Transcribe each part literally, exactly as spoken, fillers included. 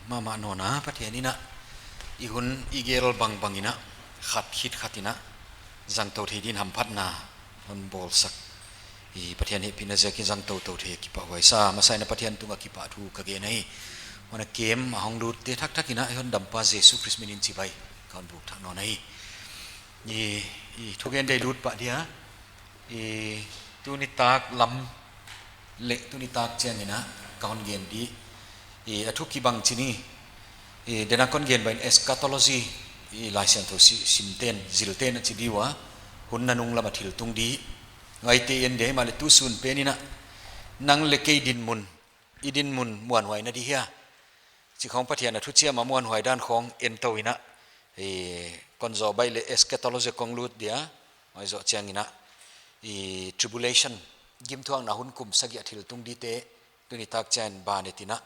Mahmah nawn a, Pathian in a, i hun i gel bangbang in a, khat khit khat in a, zangtou thei din hamphatna hon bawlsak. I Pathian hehpihna ziakin zangtou tou thei a kipahhuai sa, masa in a Pathian tungah kipahthu ka gen ahi. Huan a kem a hong lutte thakthak in a, i Hondampa Jesu Khrist min in chibai ka hon buk thak nawn ahi. I, i thugen deilut pah dia, i tuni tak lam leh tuni tak chiang in a ka hon gen di. I a thu kibang chih ni, i dena kon gen bang in eschatology, i Laisiangthou si, simte'n, zilte'n a chi di ua, hun nanung lama thil tung di. Ngaihte en dia, himahleh tu sun pen in a, nang leh kei dinmun, i dinmun muanhuai na di hia chih khong Pathian a thuchiam a muanhuai dan khong en tou in a, i kon zou baih leh eschatology kon lut dia, huai zoh chiang in a, i tribulation, gimthuakna hun kum sagih a thil tung dite, tuni tak chiang in ban et in a.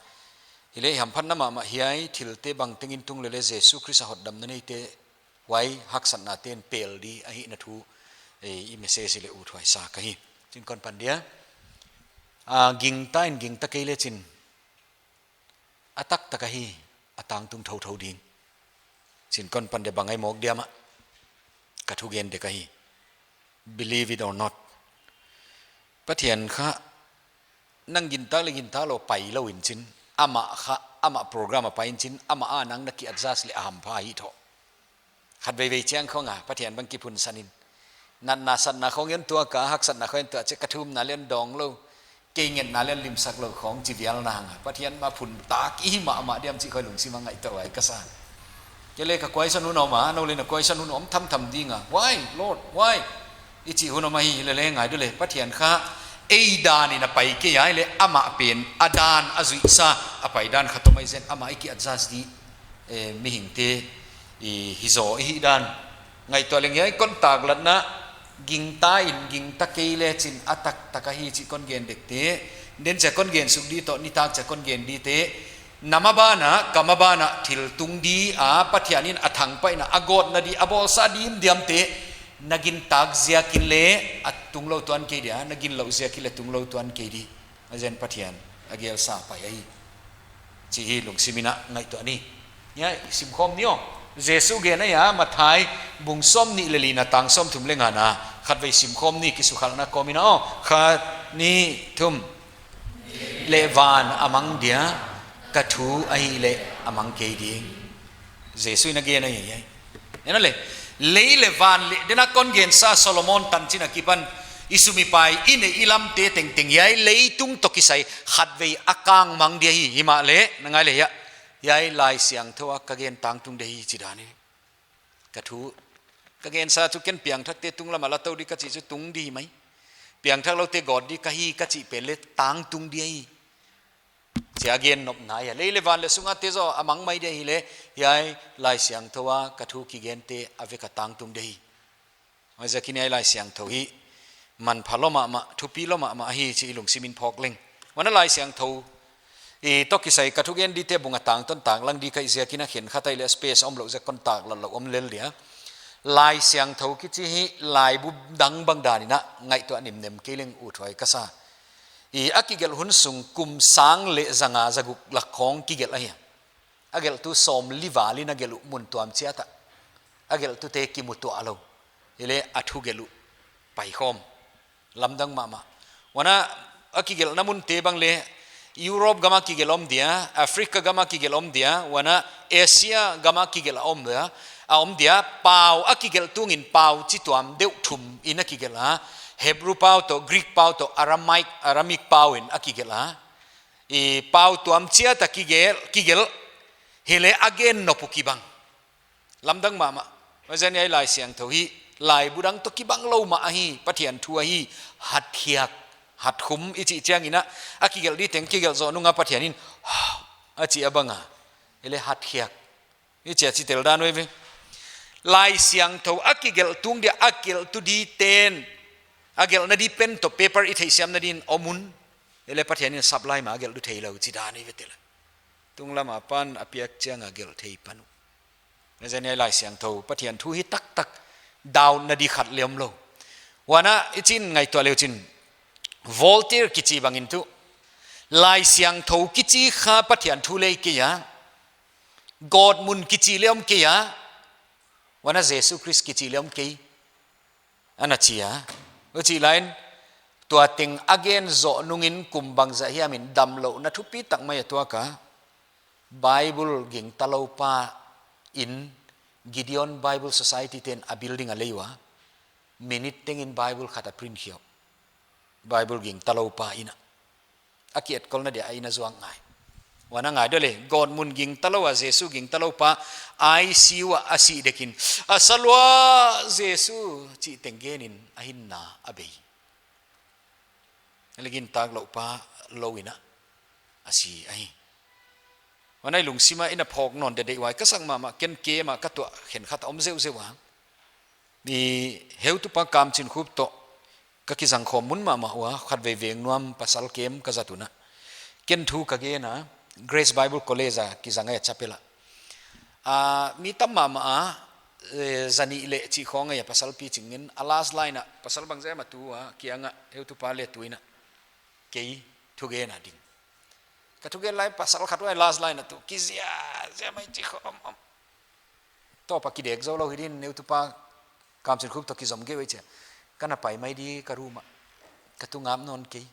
Hileh i hamphatna mahmah hiai thilte bangteng in tung leleh Jesu Khrist a hotdamna neite, huai haksatnate'n pel di ahihna thu, i, i message leh uthuai sa ka hi. Chin kon pan dia. A, gingta in gingta kei leh chin, a taktak ahi, a tangtung thouthou ding. Chin kon pan dia, bang ahi mawk diam a, ka thugen dek ahi. Believe it or not. Pathian kha, nang gintak leh gintak lou pai lou in chin, amah kha, amah program a pai in chin, amah a nang na ki adjust leh a hampha hi tho. Khatveivei chiang khong a, Pathian bang kiphunsan in. Natna satna khong en tuak a, haksatna khong en tuak a, chih ka thumna leh dawng lou, kei ngetna leh limsak lou khong chi vial na hang a, Pathian mah phun tak i hi mahmah diam chih khong lungsim a ngaihtuah huai ka sa. Kei leh ka question hun om a, nou leh na question hun om thamtham ding a. Why, Lord, why? I chih hun om ahi leleh ngai duleh, Pathian kha, ei dan in a pai kei a leh amah pen, a dan a zuihsa, a pai dan khat om ahi zen, amah i ki adjust di, eh, mihingte, i hi zaw i hih dan. Ngaihtuah leng hiai kon taklatna, gingta in gingta kei leh chin a taktak ahi chih kon gen dekte. Den chiah kon gen suk di toh, nitak chiah kon gen dite. Na maban a, ka maban a, thil tung di a, Pathian in a thangpaihna, a gawtna di, a bawlsa dimdiamte, na gintak ziakin leh a tung lou tuan kei dia, na ginlouh ziakin leh tung lou tuan kei di. A zen Pathian a gelsa pai ahi chih hi lungsim in a ngaihtuah ni. Hiai, simkhawm ni aw. Jesu gen ahi a, Matthai bung sawmnih leh lina tang sawmthum leh ngana. Khatvei simkhawm ni, kisukhalna kawm in a aw. Khat, nih, thum. Lei leh van a mang dia, ka thu ahihleh a mang kei ding. Jesu in a gen ahi, ahi. En a leh, lei leh van leh, dena kon gensa Solomon tanchin akipan, i sum i pai, i neih i lamte tengteng hiai leitung toh kisai, khatvei a kang mang dia hi, himahleh, na ngai leh hia, hiai Laisiangthou a ka gen tangtung dia hi chih dan hi. Ka thu, ka gensa chu ken piangthakte tunglam a la tou di ka chih chu tung di mai. Piangthakloute gawt di ka hi ka chih pen leh tangtung dia hi. Chia gen nopna ahi a. Lei leh van leh sunga te zaw a mang mai dia hileh, hiai Laisiangthou a ka thu kigente a vek a tangtung dia hi. Huaiziakin hiai Laisiangthou hi manpha lou mahmah, thupi lou mahmah ahi chih i lungsim in phawk leng. Huan a Laisiangthou, i toh kisai ka thugen dite bung a tangtawn taklang di ka hih ziakin a khenkhat ahihleh space omlouh ziak kon taklat lou om lel dia. Laisiangthou kichi hi laibu dang bang dan in a ngaihtuah nimnem kei leng uthuai ka sa. I a kigelh hun sung kum sang leh zanga zaguk lak khong kigelh ahi a. A gelhtu sawmli val in a gelh uh mun tuam chiat ah. A gelhtute kimu tuah lou. Hileh a thugelh uh paikhawm. Lamdang mahmah. Huan a kigelhna munte bang leh Europe gam a kigelh om dia, Africa gam a kigelh om dia, huan a Asia gam a kigelh a om dia, a om dia, pau a kigelh tungin pau chituam deuh thum in a kigelh a, Hebrew pau toh, Greek pau toh, Aramaic, Aramaic pau in a kigelh a. I pau tuam chiat a kigelh, kigelh, hileh a gen nop uh kibang. Lamdang mahmah. Huaizen hiai Laisiangthou hi laibu dang toh kibang lou mah ahi, Pathian thu ahi, hatkhiak, hatkhum i chih chiang in a, a kigelh di teng kigelh zoh nung a Pathian in, a chih a bang a. Hileh hatkhiak. I chia chi tel dan uh ve. Laisiangthou a kigelh tung dia a gelhtu dite'n, a gelhna di pen toh paper i theihsiamna din om un. Hileh Pathian in supply mah a gelh di theilou chih dan uh ve tel. Tunglam apan a piak chiang a gelh thei pan uh. Huaizen hiai Laisiangthou, Pathian thu hi taktak dautna di khat leng omlou. Huan a i chin ngaihtuah leu chin, Voltaire kichi bang in tuh, Laisiangthou kichi kha Pathian thu lei kei a. Gawtmun kichi leng om kei a, huan a Jesu Khrist kichi leng om kei, ana chi a. Huchi lain, tua teng a gen zoh nungin kum bangzah hiamin damlouhna thupitak mai a tuak a. Bible gingtalou pa in Gideon Bible Society te'n a building a lei ua. Minute tengin Bible khat a print khia. Bible gingtalou pa in a. A ki-etkolhna dia a inn a zuak ngai. Huan a ngai deuh leh, gawtmun gingtalou a Jesu gingtalou pa I C U ah a sih dekin, "A sa lua, Jesu," chih teng genin a hinna a bei. Leh gintak louh pa lou in a, a si ahi. Huan a lungsim a inn a phawk nawn dehdeh huai ka sak mahmah, ken keimah ka tuah khenkhat a om zeuhzeuh a. Heutupa Kamchinkhup toh ka kizang khawm mun mahmah ua, khatvei Vengnuam pasal kem ka zat un a. Ken thu ka gen a, Grace Bible College a kizang ahi a chapel ah. A, mi tam mahmah a, eh, zanih leh chih khawng ahi a pasal pi chingin, a last line ah, pasal bangzah a tu a, kiang ah, heutupa leh tu in a, kei thugen a ding. Ka thugen lai pasal khat huai last line ah tu, kizia, zia mai chih khawm om. Tawp a kidek zou lou hi din, heutupa Kamchinkhup toh kizom kei ve chia. Ka na pai mai di ka room ah. Ka tu ngap nawn kei.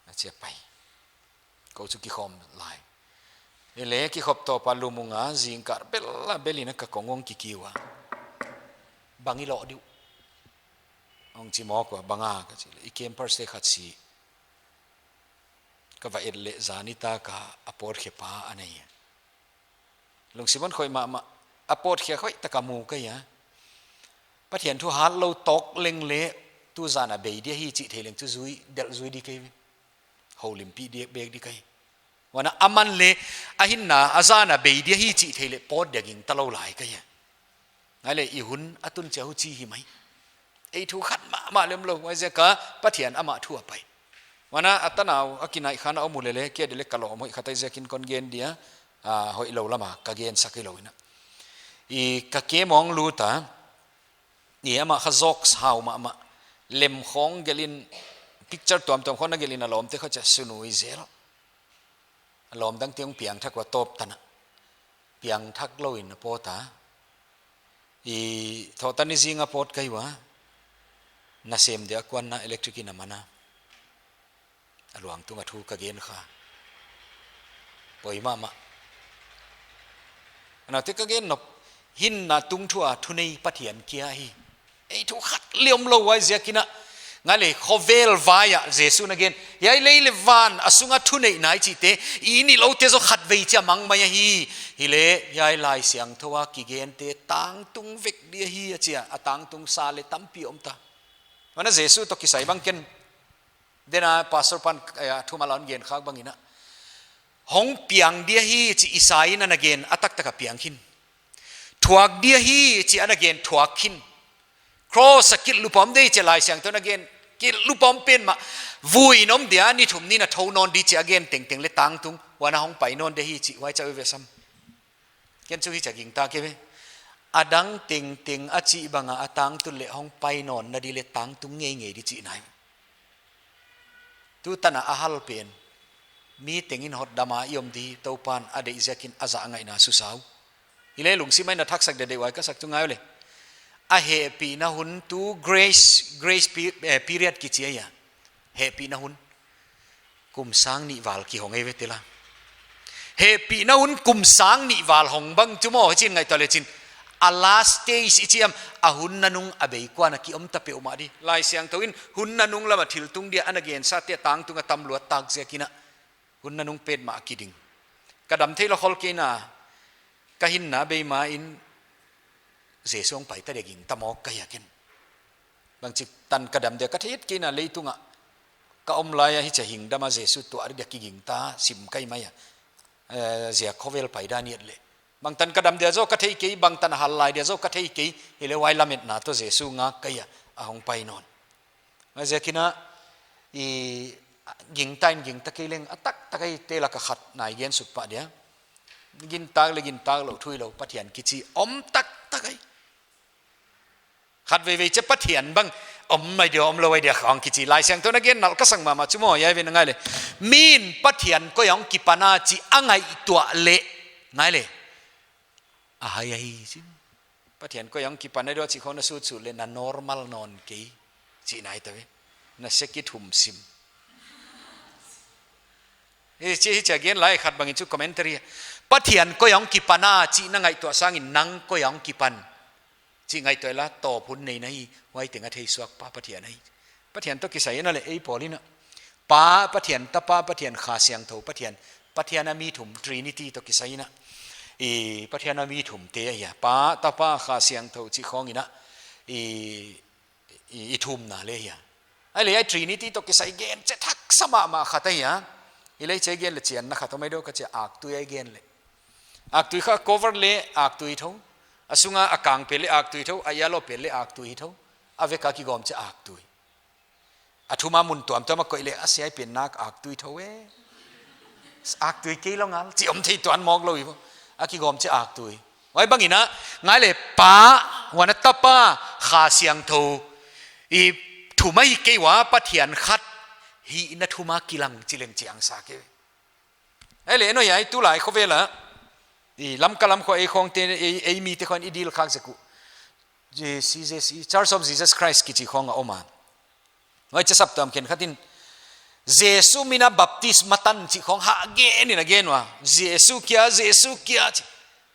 A chia pai. Kou chu kikhawm lai. Leh kikhop tawp a lum ung a, zingkal bel a bel in a ka kong ong kikiu a. Bang i loh diu. Ong chi mawk ua, bang a ka chi leh. I campers te khat si. Ka va et leh zan nitak a a pawtkhe pa ana hi. Lungsim hon khoih mahmah, a pawtkhe khoih tak a mu ka hi a. Pathian thu hatlou tawk leng leh tu zan a bei dia hi chih thei leng chu zui, delh zui di ka hi. Houlimpih di, bek di ka hi. Huan a aman leh a hinna a zan a bei dia hi chih thei leh pawt dia gingtalou lai ka hi a. Ngai leh i hun a tun chia huchi hi mai. Ei thu khat mahmah lem lou, huaiziak a Pathian amah thu a pai. Huan a tanau a kinaih khan a om uleh leh, kei a di leh ka lawm hoih khat ahi ziakin kon gen dia, a, hoihlou lam a ka gen sak hilou in a. I ka kem ong lut a, i amah kha zawk sau mahmah. Lem khawng gelh in, picture tuamtuam khawng na gelh in a lawmte kha chia sunu i zel. A lawm dangte ong piangthak ua tawp tan a. Piangthak lou in a pawt a. I thawhtanni zing a pawt ka hi ua. Nasem dia kuan na electric in a man a. A luang tung a thu ka gen kha. Poi mahmah. Ana te ka gen nop. Hinna tung thu a thunei Pathian kia hi. Ei thu khat leng om lou huaiziak in a. Ngai leh khovel vai ah Jesu na gen. Hiai lei leh van a sung a thuneihna i chihte. I nilouhte zaw khatvei chia mang mai ahi. Hileh hiai Laisiangthou a kigente tangtung vek dia hi a chia. A tangtung sa leh tampi om ta. Huan a Jesu toh kisai bang ken. Dena Pastor pan, eh, thumal a hon gen khak bang in a. Hong piang dia hi chih Isai in ana gen a taktak a piang khin. Thuak dia hi chih ana gen thuak khin. Cross a kilhlup om dia hi chih Laisiangthou in a gen. Kilhlup om pen mah. Vui in om dia ni thum ni in a thou nawn di chih a gen tengteng leh tangtung. Huan a hong pai nawn dia hi chih huai chia ve sam. Ken chu hichia gingta kei ve. A dang tengteng a chih bang a a tangtun leh hong pai nawn na di leh tangtung ngeingei di chihna hi. Tu tan a a hal pen. Mi tengin hotdam a i om di Toupan a deih ziakin a zah ngaihna susa uh. Hileh lungsim a i na thaksak dehdeh huai ka sak chu ngai uleh. A hehpihna hun tu grace, grace pe-, eh, period kichi ahi a. Hehpihna hun. Kum sang nih val kihong ei ve tela. Hehpihna hun kum sang nih val hong bang chu maw, hichin ngaihtuah leh chin. A last days i chi am, a hun nanung a bei kuan a ki om ta peuhmah di. Laisiangthou in hun nanung lam a thil tung dia ana gensa te tangtung a tam lua tak ziakin a. Hun nanung petmah a kiding. Ka dam theilou khol kei in a, ka hinna bei ma in Jesu hong pai ta dia gingta mawk ka hi a ken. Bangchi tan ka dam dia ka thei kei in a leitung a. Ka om lai a hichia hing dam a Jesu tuah dia kigingta sim ka hi mai a. Eh, ziak khovel pai dan i et leh. Bangtan ka dam dia zaw ka thei kei, bangtan hal lai dia zaw ka thei kei, hileh huai lametna toh Jesu ngak ka hi a, a hong pai nawn. Huaiziakin a, i gingta in gingta kei leng a taktak ahi te lak a khat na i gen suk pah dia. Gintak leh gintak lou, thuilou, Pathian kichi om taktak ahi. Khatveivei chia Pathian bang om mai dia, om lou ai dia khawng kichi. Laisiangthou in a gen nalh ka sak mahmah chu maw, hiai ve na ngai leh. Min Pathian koi hong kipan a chih a ngaihtuah leh. Ngai leh. A hai ahi chin. Pathian koi ah hong kipan a diam chih khong na sutsut leh na normal nawn kei. Chihna ahi ta ve. Na seki thum sim. Hichi, hichi a gen lai khat bangin chu commentary. Pathian koi ah hong kipan a chih na ngaihtuah sangin nang koi ah hong kipan. Chih ngaihtuah la tawp hun nei na hi, huai teng a theisuak pa Pathian ahi. Pathian toh kisai in a leh ei pawl in a. Pa Pathian, Tapa Pathian, Kha Siangthou Pathian, Pathian a mi thum, Trinity toh kisai in a. I Pathian a mi thum te ahi a. Pa, Tapa, Kha Siangthou chih khong in a. I, i, i thumna leh ahi a. Ahihleh hiai Trinity toh kisai gen chiat haksa mahmah khat ahi a. Hiai leh hichi gen leh chianna khat om mai diam ka chi a, aktui a gen leh. Aktui kha cover leh aktui thou. A sunga a kang pen leh aktui thou, a yellow pen leh aktui thou. A vek a kigawm chiat aktui. A thum a mun tuamtuam a koih leh a siai pen nak aktui thou e. Aktui kei lou ngal, chih om thei tuan mawk lou i vo. A kigawm chiat aktui. Huai bangin a, ngai leh Pa, huan a Tapa, Kha Siangthou. I thum ahi kei ua Pathian khat, hihna thum a kilang chi leng chiang sa kei. Ahihleh no hiai tulai khovel a. I Lamka lam khong ei khong te, ei, ei mite khong i deal khak zek uh. J C, J C, Church of Jesus Christ kichi khong a om a. Huai chia saptuam khenkhat in, Jesu min a baptisma tan chih khong hah gen in a gen ua. Jesu kia, Jesu kia chi.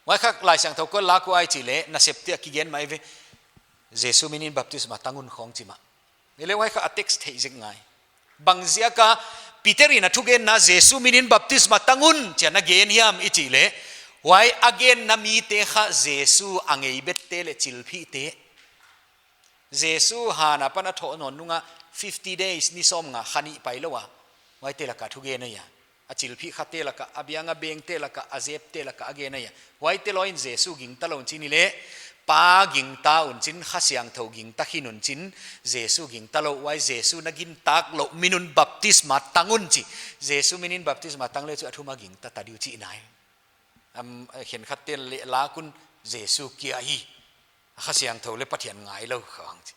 Huai kha Laisiangthou koi lak uh ai chih leh, Nasepte a kigen mai ve. Jesu min in baptisma tang un khong chi mah. Ahihleh huai kha a text theih zek ngai. Bangziak a Peter in a thugenna Jesu min in baptisma tang un chi a na gen hiam i chih leh. Huai a genna mite kha Jesu a ngei bette leh chilphihte. Jesu han apan a thoh nawn nung a fifty days, ni sawmnga kha nih pai lou a. Huaite lak a thugen ahi a. A chilphih khate lak a, a biang a bengte lak a, a zepte lak a a gen ahi a. Huaite lou in Jesu gingta lou un chin i leh. Pa gingta un chin, Kha Siangthou gingta khin un chin, Jesu gingta lou, huai Jesu na gintak louh min un baptisma tang un chi. Jesu min in baptisma tang leh chu a thum a gingta ta diu chihna ahi. Am, khenkhat ten leh lak un Jesu kia hi. Kha Siangthou leh Pathian ngai lou khong chi.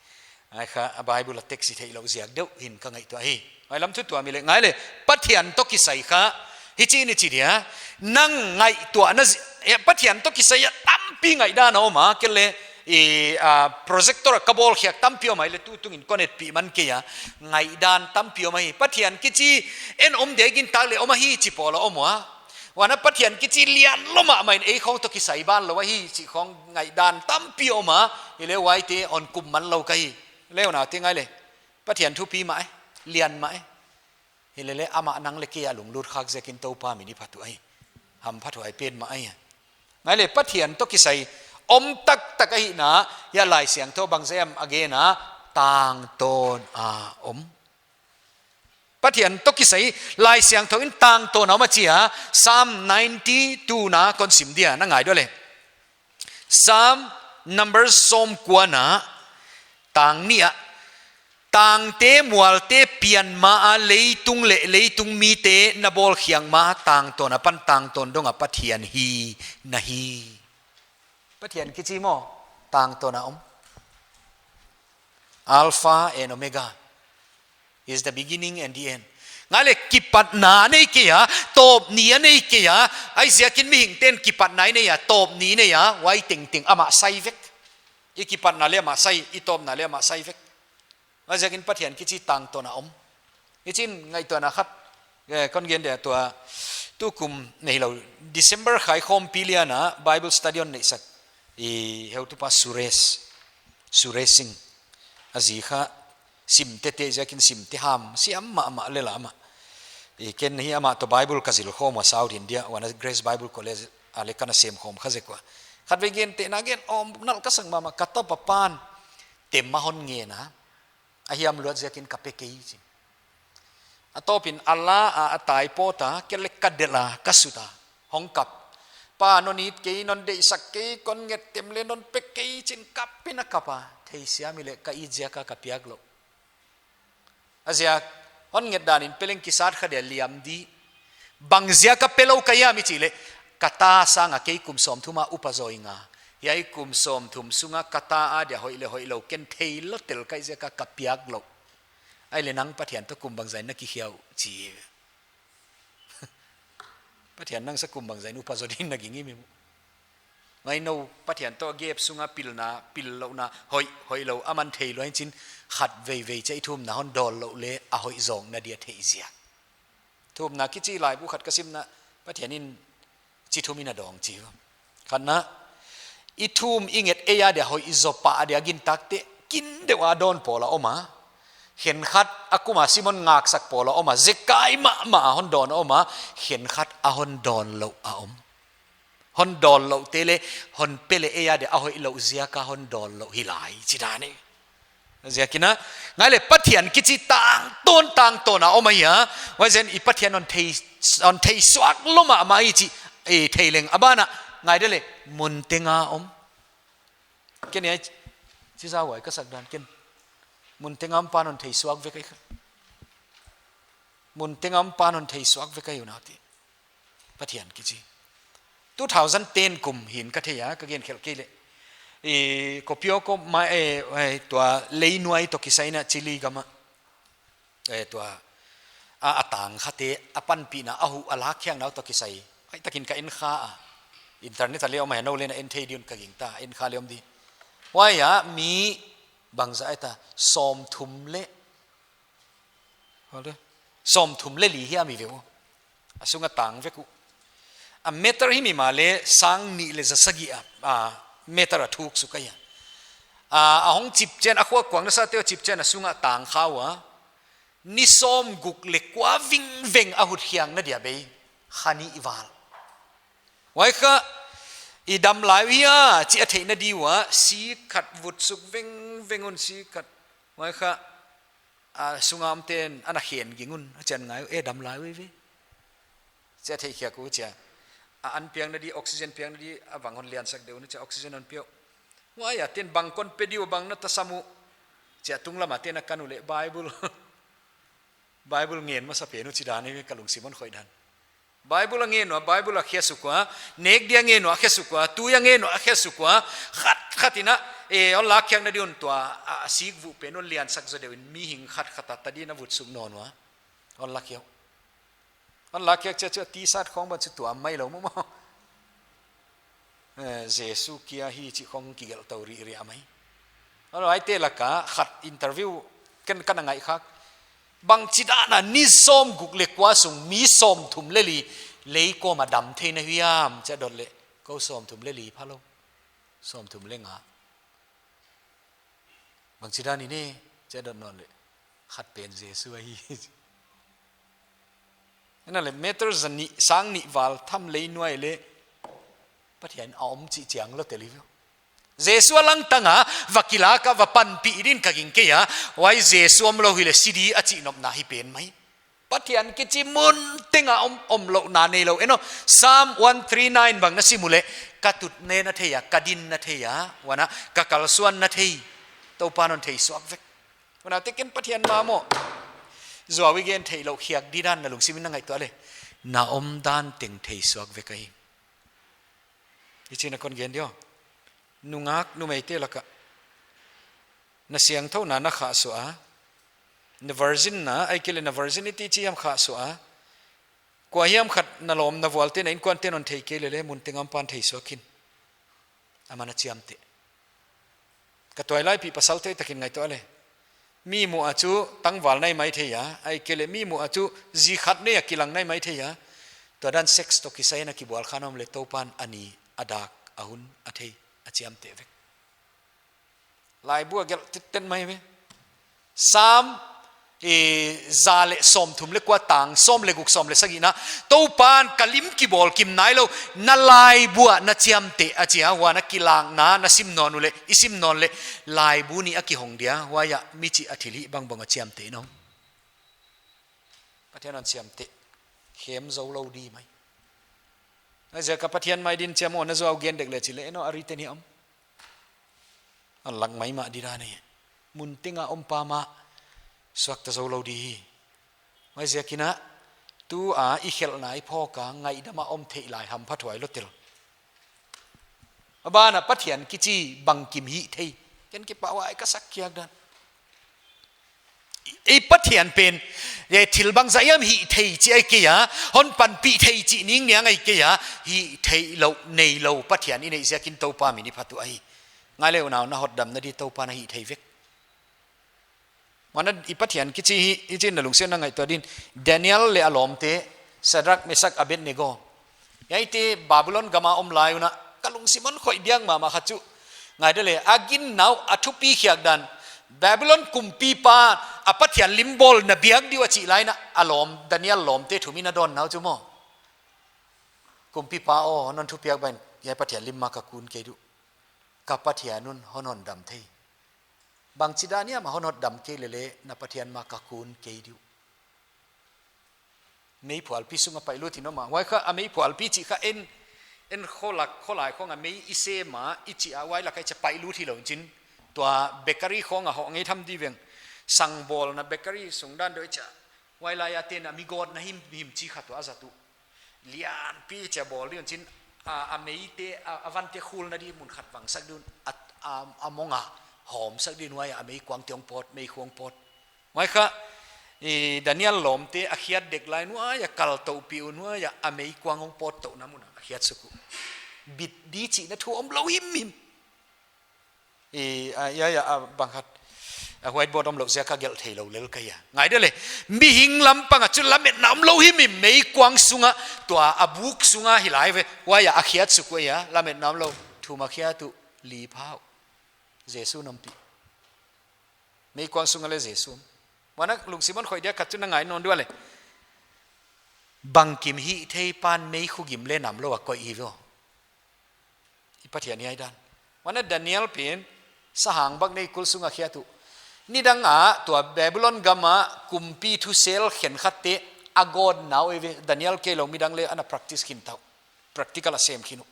Ngai kha a Bible a text i theih lou ziak deuh hi'n ka ngaihtuah hi. Ngai lam thu tuam i leh ngai leh Pathian toh kisai kha. Hichi in i chi dia. Nang ngaihtuahna zi-, eh, Pathian toh kisai a tampi ngaihdan a om a. Kei leh, i, a, projector a ka bawl khiak tampi om a ahihleh tutung in connect pih man kei a. Ngaihdan tampi om ahi. Pathian kichi en om dia gintak leh om ahi chi pawl a om ua. Huan a Pathian kichi lian lou mahmah in ei khong toh kisai ban lou ahi chih khong ngaihdan tampi om a, ahihleh huaite hon kum man lou ka hi. Leh huan a te ngai leh. Pathian thupi mah e, lian mah e. Ahihleh leh amah nang leh kei a lunglut khak ziakin Toupa min i phat uh ahi. Hamphathuai pen mah ahi. Ngai leh Pathian toh kisai om taktak ahihna, hiai Laisiangthou bangzah a gen a, tangtawn a om. Pathian toh kisai, Laisiangthou in tangtawn a om a chi a, Psalm ninety-two na kon sim dia, na ngai diam leh. Psalm, Numbers sawmkua na, tang nih a. Tangte mualte pian ma a leitung leh leitung mite na bawl khiak ma a tangtawn apan tangtawn dong a Pathian hi na hi. Pathian kichi maw, tangtawn a om. Alpha and Omega. Is the beginning and the end. Ngai leh kipatna nei kei a, tawpni a nei kei a, huaiziakin mihingte'n kipatna i nei a, tawpni i nei a, huai tengteng amah sai vek. I kipatna leh amah sai, i tawpna leh amah sai vek. Huaiziakin Pathian kichi tangtawn a om. Hichi'n ngaihtuahna khat, eh, kon gen dia tua, tukum nei lou, December kha i khawmpi lian a, Bible study hon neihsak. I heutupa Suresh, Suresh Singh. A zi kha sim tete ziakin sim te ham, siam mahmah lel a amah. I ken hi amah toh Bible ka zil khawm ua South India, huan a Grace Bible College a leh ka na sem khawm kha zek ua. Khatvei gentehna gen om nalh ka sak mahmah, ka tapa pan. Tem a hon ngen a. A hiam luat ziakin ka pe kei chi. A tawpin a la a, a tai pawt a, kei leh ka delh a, ka sut a. Hong kap. Pa, non it kei, non deihsak kei, kon nget tem leh non pe kei chi'n kap in a kap a. Theisiam i leh ka it ziak a ka piak lou. A ziak, hon nget dan in pe leng kisat kha dia liam di. Bangziak a pe lou ka hiam i chih leh, ka ta sang a kei kum sawmthum a upa zaw ing a. Hiai kum sawmthum sung a ka ta a dia hoih leh hoihlou ken thei lou tel ka hih ziak a ka piak lou. Ahihleh nang Pathian toh kum bangzah in na kikhia uh chi. Pathian nang sa kum bangzah in upa zaw ding na ging i mi mu. Mai nou Pathian toh gap sunga pilna, pil louhna, hoih, hoihlou, aman theilou in chin khat veivei chia i thumna hon dawn louh leh a hoih zawkna dia theih ziak. Thumna kichi laibu khat ka simna, Pathian in chi thum in a dawng chi. Khatna, i thum i nget ei a dia hoih zaw pah a dia gintak te, kin deuh a dawn pawl a om a. Khenkhat a kum a sim hon ngaksak pawl a om a. Zekai mahmah a hon dawn a om a. Khenkhat a hon dawn louh a om. Hon dawn louh te leh, hon pe leh ei a dia a hoih louh ziak a hon dawn louh hi lai, chi dan e. Ziakin a, ngai leh Pathian kichi tangtawn tangtawn a om ahi a. Huaizen i Pathian hon thei, hon thei suak lou mahmah hi chih, eh, thei leng a ban ah, ngai de leh, mun teng a om. Ken hiai, chi zau huai ka sak dan ken. Mun teng a om pan hon thei suak vek ahi kha. Mun teng a om pan hon thei suak vek ahi unau ti. Pathian kichi. Two thousand ten kum hi'n ka thei a, ka gen khelh kei leh. I, Copiapo mai, eh, eh, tua leinuai toh kisai na Chile gam a. Eh, tua, a, a tang kha te, a panpihna, a huh, a lakkhiakna uh toh kisai. Huai takin ka en kha a. Internet a leh om a, nou leh na en thei di un ka gingta, en kha leh om di. Huai a, mi bangzah ahi ta, sawmthum leh Hol de. Sawmthum leh li hiam i ve uh. A sung a tang vek uh. A meter hi mi mah leh sang nih leh za sagih a, a, meter a thuk suk ahi a. A, a hong chip chiang, a khua kuang nasa te chip chiang a sung a tang kha ua. Ni sawmguk leh kua vingveng a hut khiakna dia bei. Kha nih val. Huai kha i dam lai uh hia, chih a theihna di ua, sik khat vut suk vengveng un sik khat. Huai kha, a, sung a om ten ana khen ging un, a chiang ngai uh, e dam lai uh ve. Chia thei khiak uh chia. A an piakna di, oxygen piakna di, a bang hon liansak deuh un chia oxygen hon piak. Huai a ten bang kon pe di uh bang na tasam uh. Chia tunglam a ten a kan uh leh Bible. Bible ngen masa pen uh chi dan hi ka lungsim hon khoih dan. Bible a ngen ua, Bible a khia suk ua, nek dia ngen ua, a khia suk ua, tui a ngen ua, a khia suk ua, khat khat in a, e, hon lakkhiakna di un tua, a, a sik vuh pen hon liansak zaw deuh in mihing khat khat a ta di in a vut suk nawn ua. Hon lakkhiak. Hon lakkhiak chia chu a T-shirt khong bang chu tuam mai lou mawk mawk. Eh, Jesu kia hi chih khong kigelh tou rihrih a mai. Huai te laka khat interview ken ka na ngaih khak. Bangchidan a ni sawmguk leh kua sung mi sawmthum leh li lei kawm a dam thei na hiam chia dot leh. Kou sawmthum leh li pha lou. Sawmthum leh nga. Bangchidan in e, chia dot nawn leh. Khat pen Jesu ahi. Ena leh meter za nih, sang nih val tham leinuai leh Pathian a om chih chiang lou tel hi ve. Jesu a langtang a, va kilak a, va panpih din ka ging kei a, huai Jesu omlou hi leh si di a chih nopna hi pen mai. Pathian kichi mun teng a om, omlouhna neilou. Eno, Psalm one three nine bang na sim uleh, ka tut ne na thei a, ka din na thei a, huan a, ka kalsuan na thei, Toupan hon thei suak vek. Huan a te ken Pathian mah maw. Zuau i gen theihlouh khiak di dan na lungsim in na ngaihtuah leh. Na omdan teng thei suak vek ahi. Hichi na kon gen di aw. Nungak numei te laka. Na siangthouna na khahsuah a. Na virgin na, ahihkeileh na virginity chih hiam khahsuah a. Kua hiam khat na lawm na vual te na innkuan ten hon thei kei leh leh mun teng a Toupan thei suak in. Aman a chiamteh. Ka tuailaipih pasal te takin ngaihtuah leh. Mi muh a chu tangval nai mai thei a, ahihkeileh mi muh a chu zi khat nei a kilang nai mai thei a. Tua dan sex toh kisai in a kibual kha na om leh Toupan a ni a dak a hun a thei a chiamteh vek. Laibu a gelh tittet mai ve. Psalm, e, za leh sawmthum leh kua tang, sawm leh guk sawm leh sagihna. Toupan ka lim kibawl kim nailou, na laibu a na chiamteh a chi a, huan a kilakna, na sim nawn uleh, i sim nawn leh, laibu nih a kihong dia, huai a mi chih a thilhih bangbang a chiamteh in om. Pathian hon chiamteh, khem zou lou di mai. Huaiziak a Pathian mai din chiam aw na zuau gen dek leh chi leh, eno a ri ten hi om. A lak maimah di dan hi. Mun teng a om pa mah suakta zou lou di hi. Huaiziakin a, tu a i khelhna i phawk a ngaihdam a om theih lai hamphathuai lou tel. A ban ah Pathian kichi bangkim hih thei. Ken kipahhuai ka sak khiak dan. Ei Pathian pen, eh, thil bangzah hiam hih thei chih ahi kei a, hon panpih thei chih ningniang ahi kei a, hih theihlouh neilou Pathian i neih ziakin Toupa min i phat uh ahi. Ngai le unau, na hotdamna di Toupa'n a hih thei vek. Huan a i Pathian kichi hi, i chin na lungsim na ngaihtuah din, Daniel leh a lawmte, Shadrach, Meshach, Abednego. Hiaite Babylon gam a om lai un a, ka lungsim hon khoih diak mahmah khat chu. Ngai de le, a ginna uh, a thupi khiak dan. Babylon kumpipa, a Pathian lim bawl na biak di uh a chih lai in a, a lawm, Daniel lawmte thumin a dawnna uh chu maw. Kumpipa aw, non thupiak bang in, hiai Pathian lim mah ka kun kei di uh. Ka Pathian un hon hotdam thei. Bangchidan hiam a hon hotdam kei lele, na Pathian mah ka kun kei di uh. Meiphualpi sung a paihlut hi nawn maw. Huai kha a meiphualpi chih kha en, en kholak, kholai khong a mei i sem a, i chih a huai lak a i chih a paihlut hilou in chin. Tua bakery khong a hoh ngei tham di veng. Sang bawlna bakery sung dan deuh i chih a. Huai lai a te'n a mi gawtna himhim chih khat tua a zat uh. Lianpi chia bawl di un chin, a, a meite, a, a vante khulna di mun khat vangsak di un, a, a, a mong a hawmsak di un huai a meikuangte hong pawt, meikhu hong pawt. Huai kha, i, Daniel lawmte a khiat dek lai un huai a kal touhpih un huai a, a meikuang hong pawt touhna mun a khiat suk uh. Bit di chihna thu omlou himhim. I, a, ya, ya, a, bang khat. A whiteboard omlou ziak a gelh theilou lel ka hi a. Ngai de le, mihing lam pang a chu lametna omlou himhim, meikuang sung a, tua a buk sung a hi lai ve. Huai a, a khiat suk uh a, lametna omlou, thum a khiat uh, li pha uh. Jesu na ompih. Meikuang sung a le Jesu. Huan a lungsim hon khoih diak khat chu na ngai nawn di ua le. Bangkim hihtheipa'n meikhu gim leh namlou a koih hi ve aw. I Pathian hiai dan. Huan a Daniel pen, sahang bak nei kul sung a khiat uh. Nidang a, tua Babylon gam a, kumpi thusel khenkhatte, a gawtna uh ei ve, Daniel keilou midang le, ana practice khin ta uh. Practical a sem khin uh.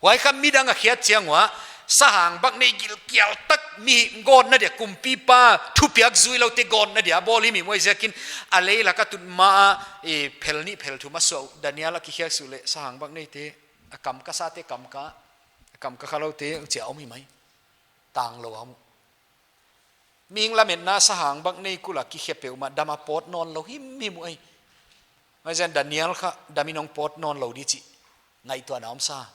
Huai kha midang a khiat chiang ua, sahang bak nei gilkial tak mi gawtna dia, kumpipa thupiak zuiloute gawtna dia, bawl himhim huai ziakin a lei lak a tut ma a, e, phel nih phel thum a suah uh, Daniel a kikhiak suk leh, sahang bak neite, a kam kasate kam ka, a kam kakha loute, chia om hi mai. Tanglou a om uh. Mihing lametna sahang bak nei kul a kikhe peuhmah dam a pawt nawnlou himhim uh ei. Huaiziakin Daniel kha dam in hong pawt nawnlou di chih ngaihtuahna omsa.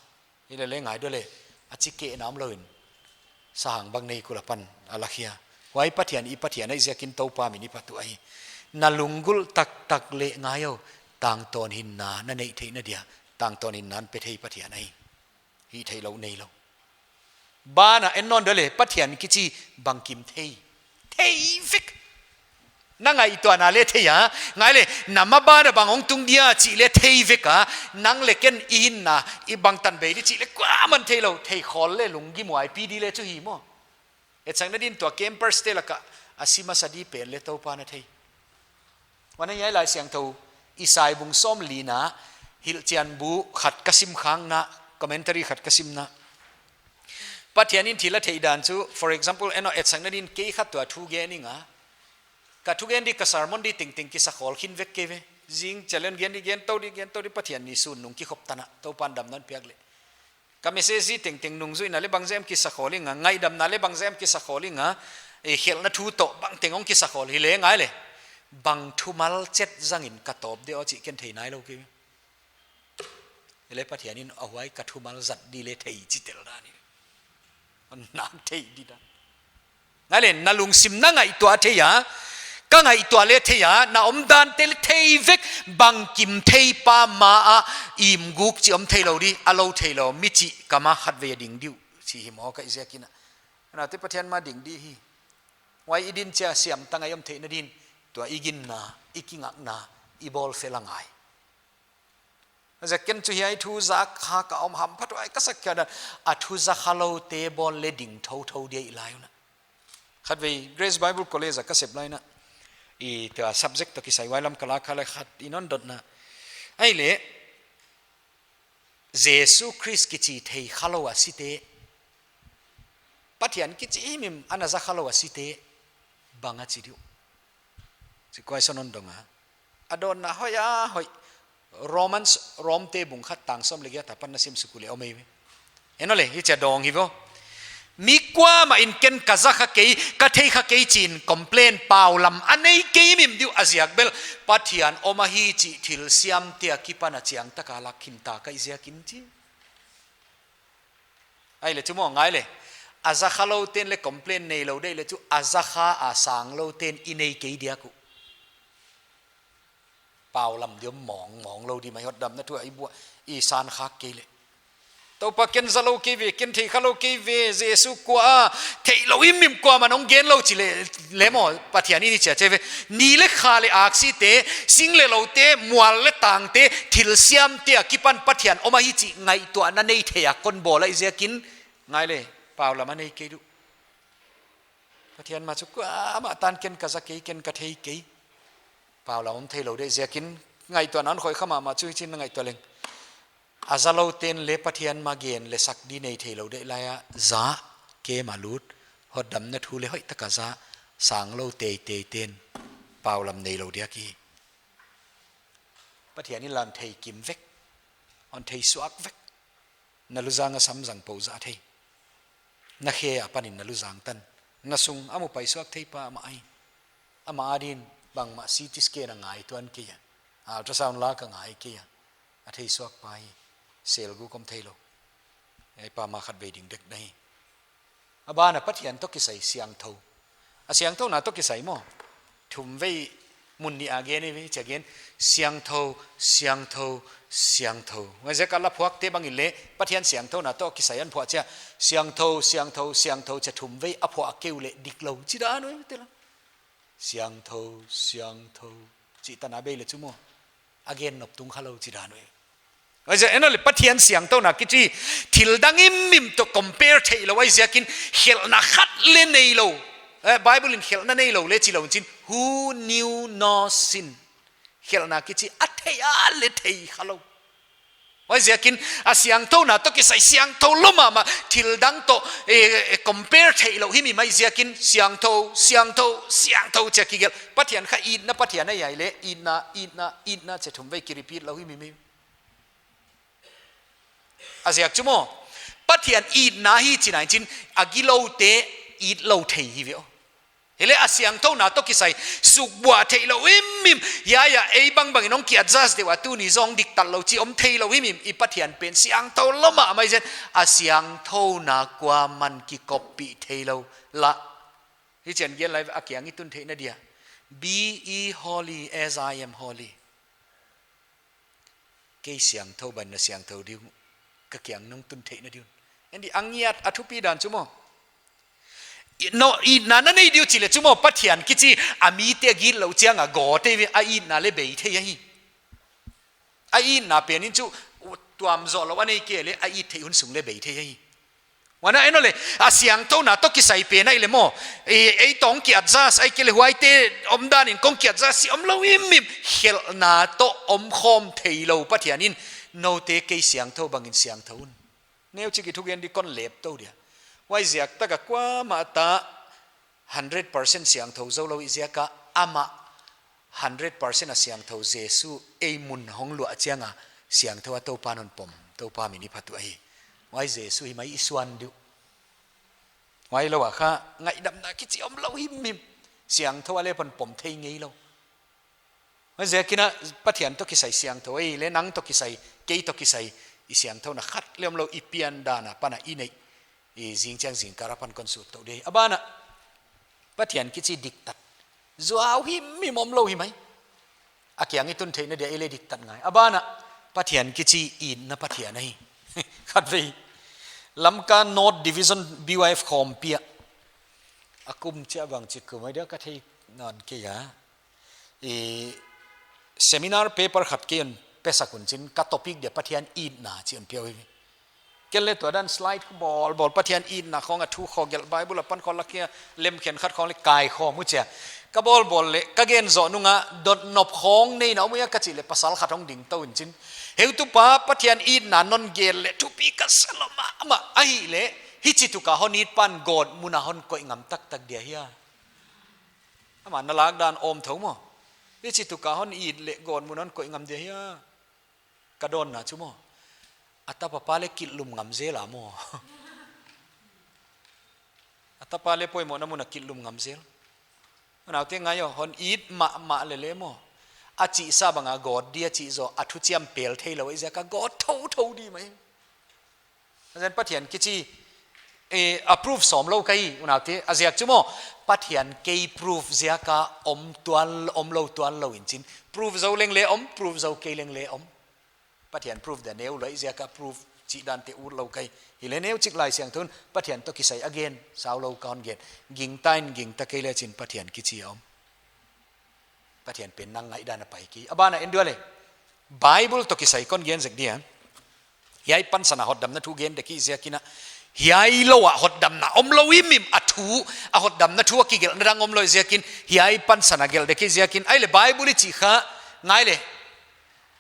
Hilele ngai di ua le, a chikehna omlou in. Sahang bak nei kul apan a lakhia. Huai Pathian i Pathian ahi ziakin Toupa min i phat uh ahi. Na lunggulh taktak leh ngai aw, tangtawn hinna na neih theihna dia, tangtawn hinna hon pe thei Pathian ahi. Hihtheihlouh neilou. Banah en nawn di ua le, Pathian kichi bangkim thei. Thei vek. Na ngaihtuahna le thei a, ngai le, na maban a bang hong tung dia chih le thei vek a, nang leh ken i hinna, i bangtan bei di chih le kuaman theilou, thei khawl le lunggim huaipi di le chu hi maw. Etsakna din tua campers te lak a, a sim a sa di pen le Toupa'n a thei. Huan a hiai Laisiangthou, Isai bung sawmlina, hilhchian bu khat ka sim khakna, commentary khat ka simna. Pathian in thil a theih dan chu, for example, en aw, etsakna din kei kha tua thu gen ing a. Ka thugen di, ka sermon di tengteng kisakhawl khin vek kei ve. Zing challenge gen di, gen tou di, gen tou di, Pathian ni sun nung kikhop tan a, Toupa'n damna hon piak leh. Ka message di tengteng nungzuihna leh bangzah hiam kisakhawl ing a, ngaihdamna leh bangzah hiam kisakhawl ing a, e, khelhna thu toh bangteng hong kisakhawl hi le ngai le. Bang thumal chet zangin ka tawp di aw chih ken thei nailou kei. Hilele Pathian in a huai ka thumal zat di le thei chi tel dan hi. Nak thei di dan. Ngai le, na lungsim na ngaihtuah thei a, ka ngaihtuah le thei a, na omdante le thei vek, bangkim theipa ma a, imguk chih om theilou di, a lou theilou, mi chih kam a khatvei a ding di uh, chih hi maw ka i ziakin a. Huan a te Pathian ma ding di hi. Huai i din chia siamtang a i om theihna din, tua i ginna, i kingakna, i bawlfel a ngai. Huaiziakin chu hiai thu zak kha ka om hamphathuai ka sak khia dan, a thu za khaloute bawl le ding thouthou dia i lai un a. Khatvei Grace Bible College a ka sep lai un a. I tua subject toh kisai huai lam ka la kha le khat in hon dotna. Ahihleh, Jesu Khrist kichi thei khalou a site. Pathian kichi himhim ana za khalou a site. Bang a chi di uh. Chi kuai son hon dong a. A dawnna hoih a hoih. Romans, Rom te bung khat tang sawm leh giat apan na sim suk uleh om ei ve. En aw le, hichia dawng hi ve aw. Mi kuamah in ken ka za kha kei, ka thei kha kei chi'n complain paulam a nei kei mim diu a ziak bel, Pathian om ahi chih thil siamte akipan a chiang taka lak khin ta ka hih ziakin chi. Ahihleh chu maw ngai le, a za kha lou ten le complain nei lou deuh le chu a za kha a sang lou ten i nei kei diak uh. Paulam diam mawngmawng lou di mai hotdamna thu a i buak i san khak kei le. Toupa ken za lou kei ve, ken thei kha lou kei ve, Jesu kua a, theih lou himhim kuaman hong gen lou chi le, le maw, Pathian in i chia che ve. Ni le kha le aksite, sing le loute, mual le tangte, thil siamte akipan Pathian om ahi chih ngaihtuahna nei thei a kon bawl ahih ziakin, ngai le, paulam a nei kei diu. Pathian mah chu kuamah tan ken ka za kei, ken ka thei kei. Paulam om thei lou deuh ziakin ngaihtuahna hon khoih kha mahmah chu hichi'n na ngaihtuah leng. A za lou ten le Pathian mah gen le sak di nei thei lou deuh lai a, za kem a lut, hotdamna thu le hoih taka za, sang lou teitei ten, paulam nei lou diak hi. Pathian in la hon thei kim vek, hon thei suak vek. Na luzang a sam zang pou za thei. Na khe a panin na luzang tan. Na sung a mu paisuak thei pa amah ahi. Amah adin bangmah C T scan a ngai tuan kei a. Ultrasound la ka ngai kei a. A thei suak pa hi. Sel guk om thei lou. Ei pa mah khatvei ding dek na hi. A ban ah Pathian toh kisai siangthou. A siangthouna toh kisai maw. Thumvei mun nih a gen i ve, chia gen, siangthou, siangthou, siangthou. Huaiziak a la phuakte bangin le, Pathian siangthouna toh kisai an phuah chia, siangthou, siangthou, siangthou, chia thumvei a phuah kei uleh dik lou, chi dan uh e, te la. Siangthou, siangthou, chih tan a bei le chu maw. A gen nop tung kha lou, chi dan uh e. Huaiziak, en le Pathian siangthouna kichi, thil dang himhim toh compare theih lou ahih ziakin, khelhna khat le nei lou. Eh, Bible in khelhna nei lou le chi lou chin, who knew no sin. Khelhna kichi, a thei a le thei kha lou. Huaiziakin, a siangthouna toh kisai siangthou lou mahmah, thil dang toh, eh, eh, compare theih lou himhim ahih ziakin, siangthou, siangthou, siangthou chia kigelh. Pathian kha itna Pathian ahi a le, itna, itna, itna, chia thumvei ki repeat lou himhim. A ziak chu maw, Pathian itna hi chi nai chin, a giloute it lou thei hi ve aw. Hileh a siangthouna toh kisai, sukbuak theih lou himhim, ya ya, ei bangbang in hong ki adjust deuh a tuni zong diktat lou chi om thei lou himhim, i Pathian pen siangthou lou mahmah ahi ziakin, a siangthouna kuaman kikoppih thei lou la. Hichi'n gen lai a kiang i tun theihna dia. Be ye holy as I am holy. Kei siangthou bangin na siangthou ding uh, ka kiang nong tun theihna ding un. En di a ngiat a thupi dan chu maw. I, no, itna na nei ding uh chih le chu maw, Pathian kichi a mite a gitlou chiang a gawt ei ve, a itna le bei thei ahi. A itna pen in chu tuam zoh lou a nei kei le a it theih hun sung le bei thei ahi. Huan a en le, a siangthouna toh kisai pen ahi le maw. Ei, ei tawh ki adjust, ahihkeileh huaite omdan in kon ki adjust chih omlou himhim. Khelhna toh omkhawm thei lou Pathian in, noute kei siangthou bangin siangthou un. Neuchik i thugen di kon lep tou dia. Huaiziak tak a kuamah ta hundred percent siangthou zou lou i ziak a amah hundred percent a siangthou Jesu ei mun hong luah chiang a siangthou a Toupa'n hon pom, Toupa min i phat uh ahi. Huai Jesu hi mai i suan ding uh. Huai lou a kha ngaihdamna kichi omlou himhim. Siangthou a le pan pom thei ngei lou. Huaiziakin a Pathian toh kisai siangthou, ei le nang toh kisai, kei toh kisai, i siangthouna khat le omlou i pian dan a pan a i neih. I zing chiang zingkal a pan kon sut tou di. A ban ah, Pathian kichi diktat. Zuau himhim omlou hi mai. A kiang i tun theihna dia ei le diktat ngai. A ban ah, Pathian kichi itna Pathian ahi. Khatvei. Lamka North Division B Y F khawmpi ah. A kum chia bangchi kum ai dia ka thei nawn kei a. I seminar paper khat kei hon pesak un chin ka topic dia Pathian itna chi hon pia uh hi. Ken le tua dan slide ka bawl bawl Pathian itna khawng a thu khawng gelh Bible a pan khawng lak kia lem khenkhat khawng le kai khawm uh chia. Ka bawl bawl le ka gen zoh nung a dot nop khawng nei na om uh hia ka chih le pasal khat hong ding tou in chin. Heutupa Pathian itna non gelh le thupi ka sa lou mahmah ahihleh hichi tuk a hon it pan gawtmun a hon koih ngam taktak dia hia. Ama na lak dan om thou maw. Hichi tuk a hon it le gawtmun hon koih ngam dia hia. Ka dawnna chu maw. A tapa pa le kilhlum ngam zel a maw. Tapa leh poimohna mun a kilhlum ngam zel. Unaute ngai aw, hon it mahmah leh leh maw, a chihsa bang a gawt di a chih zaw, a thuchiam pel theilou ziak a gawt thouthou di mai. A zen Pathian kichi, eh, a proof sawm lou ka hi, unaute, a ziak chu maw, Pathian kei proof ziak a om tuan, omlou tuan lou in chin. Proof zou leng leh om, proof zou kei leng leh om. Pathian proof dia neu lou ziak a proof chih dante ut lou ka hi. Hileh neuchik Laisiangthou in Pathian toh kisai a gen sau lou ka hon gen. Gingta in gingta kei leh chin Pathian kichi a om. Pathian pen nang ngaihdan a pai kei. A ban ah en diua leh, Bible toh kisai kon gen zek dia. Hiai pansan a hotdamna thu gen dek i ziak in a, hiai lou a hotdamna omlou i mim a thu, a hotdamna thu a kigelhna dang omlou i ziak in, hiai pansan a gelh dek i ziak in, ahihleh Bible i chih kha, ngai leh.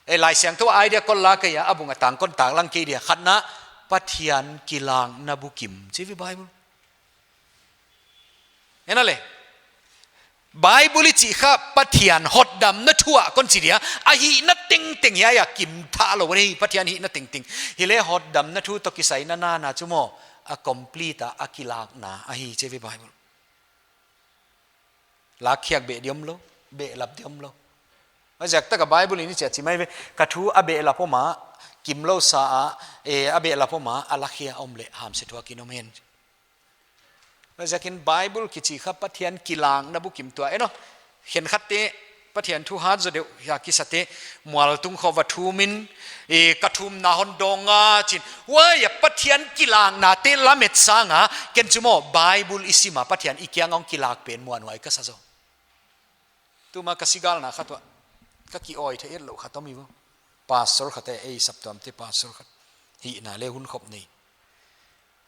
Eh, Laisiangthou a idea kon la kei a, a bung a tang kon taklang kei dia. Khatna, Pathian kilakna bukim, chi ve Bible. En a leh. Bible i chih kha Pathian hotdamna thu a kon chi dia. A hihna tengteng hiai a kimtha lou nei, Pathian hihna tengteng. Hileh hotdamna thu toh kisai nana chu maw, a complete a, a kilakna ahi chi ve Bible. Lakkhiak beh di omlou, behlap di omlou. A ziak tak a Bible in i chi a chi mai ve, ka thu a behlap om a, kimlou sa a, eh, a behlap om a, a lakkhia om leh hamse tuak in om hen. A ziak in Bible kichi kha Pathian kilakna bukim tua. En aw, khenkhatte, Pathian thu hat zaw deuh hia kisate, mualtung khawng va thum in, eh, ka thumna hon dawng a chin. Huai a Pathian kilaknate lamet sang a, ken chu maw Bible i sim a Pathian i kiang a hong kilak pen muanhuai ka sa zaw. Tuma ka sigalna khat uah, ka ki-awi thei etlou khat om hi vo. Pastor khat e, ei saptuamte pastor khat. Hihna leh hun khop nei.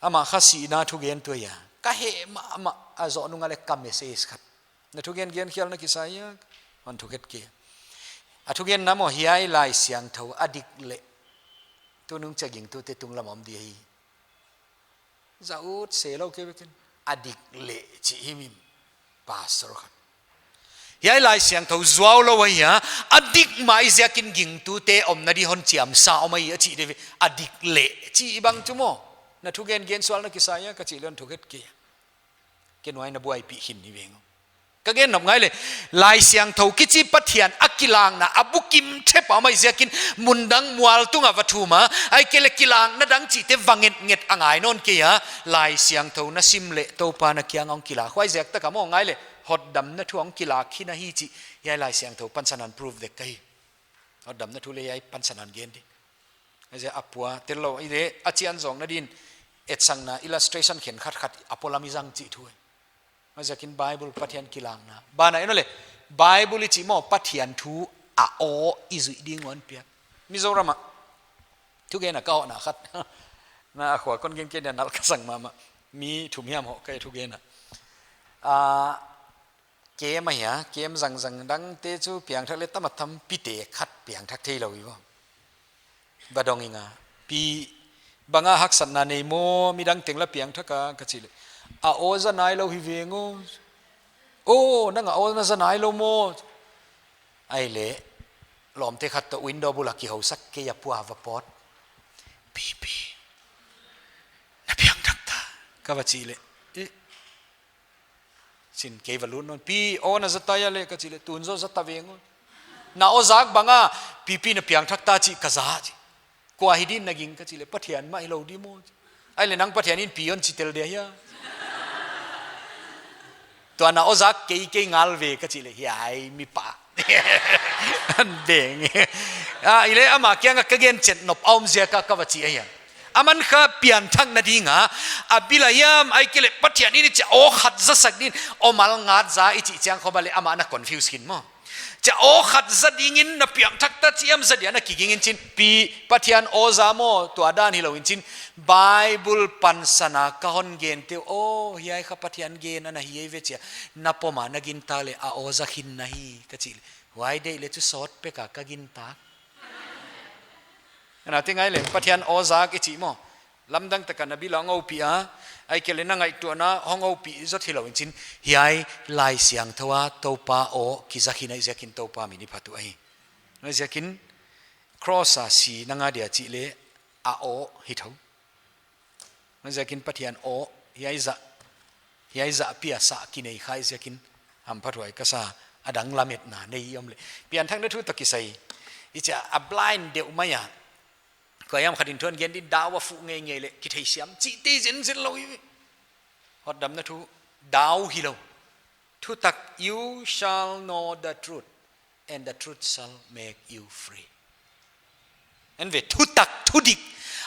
Amah kha sihna thugen tuh ahi a. Ka heh mahmah a zoh nung a leh ka message khat. Na thugen gen khial na kisa hia, hon thukhet kei. A thugenna maw hiai Laisiangthou a dik leh. Tunung chiang gingtute tunglam om di hi. Za ut se lou kei ve ken. A dik leh chi hi mim. Pastor khat. Hiai Laisiangthou zuau lou ahi a. A dik mai ziakin gingtute omna di hon chiamsa om ahi a chi di ve. A dik leh chi bang chu maw. Na thugen gen sual na kisa hia ka chih leh hon thukhet kei. Ken huai na buaipih khin ni veng. Ka gen nop ngai leh, Laisiangthou kichi Pathian a kilakna, a bukim thep a mai ziakin, mundang mualtung a va thum a, ahihkeileh kilakna dang chihte va ngetnget a ngai nawn kei a, Laisiangthou na sim leh Toupa na kiang hong kilak. Huai ziak tak a maw ngai leh, hotdamna thu hong kilak khin ahi chih, hiai Laisiangthou pansan a hon prove dek ka hi. Hotdamna thu leh hiai pansan a hon gen di. Huaiziak a pua, tel lou, i de, a chian zawkna din, etsakna, illustration khenkhat khat, a polam i zang chih thu. Huaiziakin Bible Pathian kilakna. Bang a en leh, Bible i chih maw, Pathian thu a aw i zuih ding hon piak. Mizoram a. Thugen a ka hohna khat. Na a khua kon gen kei dia nal ka sang mahmah. Mi thum hiam hoh ka hi thugen a. Ah, Kem ahi a, kem zangzang dangte chu piangthak leh tam a tam, pite khat piangthak theilou hi vo. Va dong ing a, pi bang a haksatna nei maw, midang teng la piangthak a ka chih leh. A aw za nailou hi veng aw. Aw, nang a aw na za nailou maw. Ahihleh, lawmte khat toh window bul a kihousak kei a pua va pawt. Pi, pi. Na piangthak ta. Ka va chih leh. Eh. Chin kei va lut nawn. Pi, aw na za ta hia leh ka chih leh, tun zaw za ta veng aw. Na aw zak bang a, pi pi na piangthak ta chih ka za chih. Kua hi din na ging ka chih leh, Pathian mah hilou di maw. Ahihleh nang Pathian in pi hon chi tel dia hia. Tua na aw zak kei kei ngal ve ka chih leh, hiai mi pa. An beng. Ah, ahihleh ama kiang a ka gen chet nop a om ziak a ka va chih ahi a. Aman kha pianthakna ding a, a bil a hiam, ahihkeileh Pathian in i chih aw khat za sak din, aw mal ngat za i chih chiang khawng bang leh amah na confuse khin maw. Chih aw khat za dingin na piangthak ta chih hiam za dia na kiging in chin, pi Pathian aw za maw, tua dan hilou in chin, Bible pansan a ka hon gen te, aw, hiai kha Pathian gen ana hi ve chia, na pom a na gintak leh a aw za khin na hi, ka chih leh. Huai deih leh chu sawt pek a ka gintak. Ana ti ngai leh, Pathian aw zak i chih maw. Lamdang tak a na bil a hong oupih a, ahihkeileh na ngaihtuahna hong oupih zot hilou in chin, hiai Laisiangthou a Toupa aw kiza khin ahih ziakin Toupa min i phat uh ahi. Huaiziakin cross a si na ngah dia chih leh a aw hi thou. Huaiziakin Pathian aw hiai zah. Hiai zahpi a sah kinei kha ziakin hamphathuai ka sa, a dang lametna nei om leh. Pianthakna thu toh kisai. I chia a blind deuh mai a. Kuahiam khat in thu a gen ding, dau a fuh ngeingei leh kitheisiam chih te zenzen lou hi. Hotdamna thu dau hilou. Thutak, "You shall know the truth, and the truth shall make you free." En ve, thutak, thudik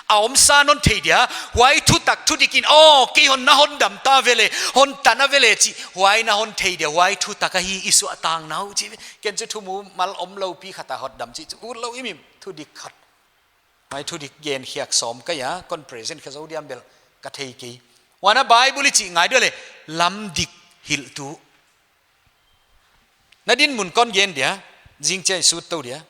a omsa non thei dia, huai thutak thudik in, "Oh, kei hon na hondam ta vele, hon tan a vele," chih, huai na hon thei dia, huai thutak ahi i suahtakna uh chih. Ken chu thu mumal omlou pi khat a hotdam chih chu utlou i mim, thudik khat. Huai thudik gen khiak sawm ka hia, kon present kha zou diam bel ka thei kei. Huan a Bible i chih ngai dia leh, lamdik hilhtu. Na dinmun kon gen dia, zingchiang i sut tou dia.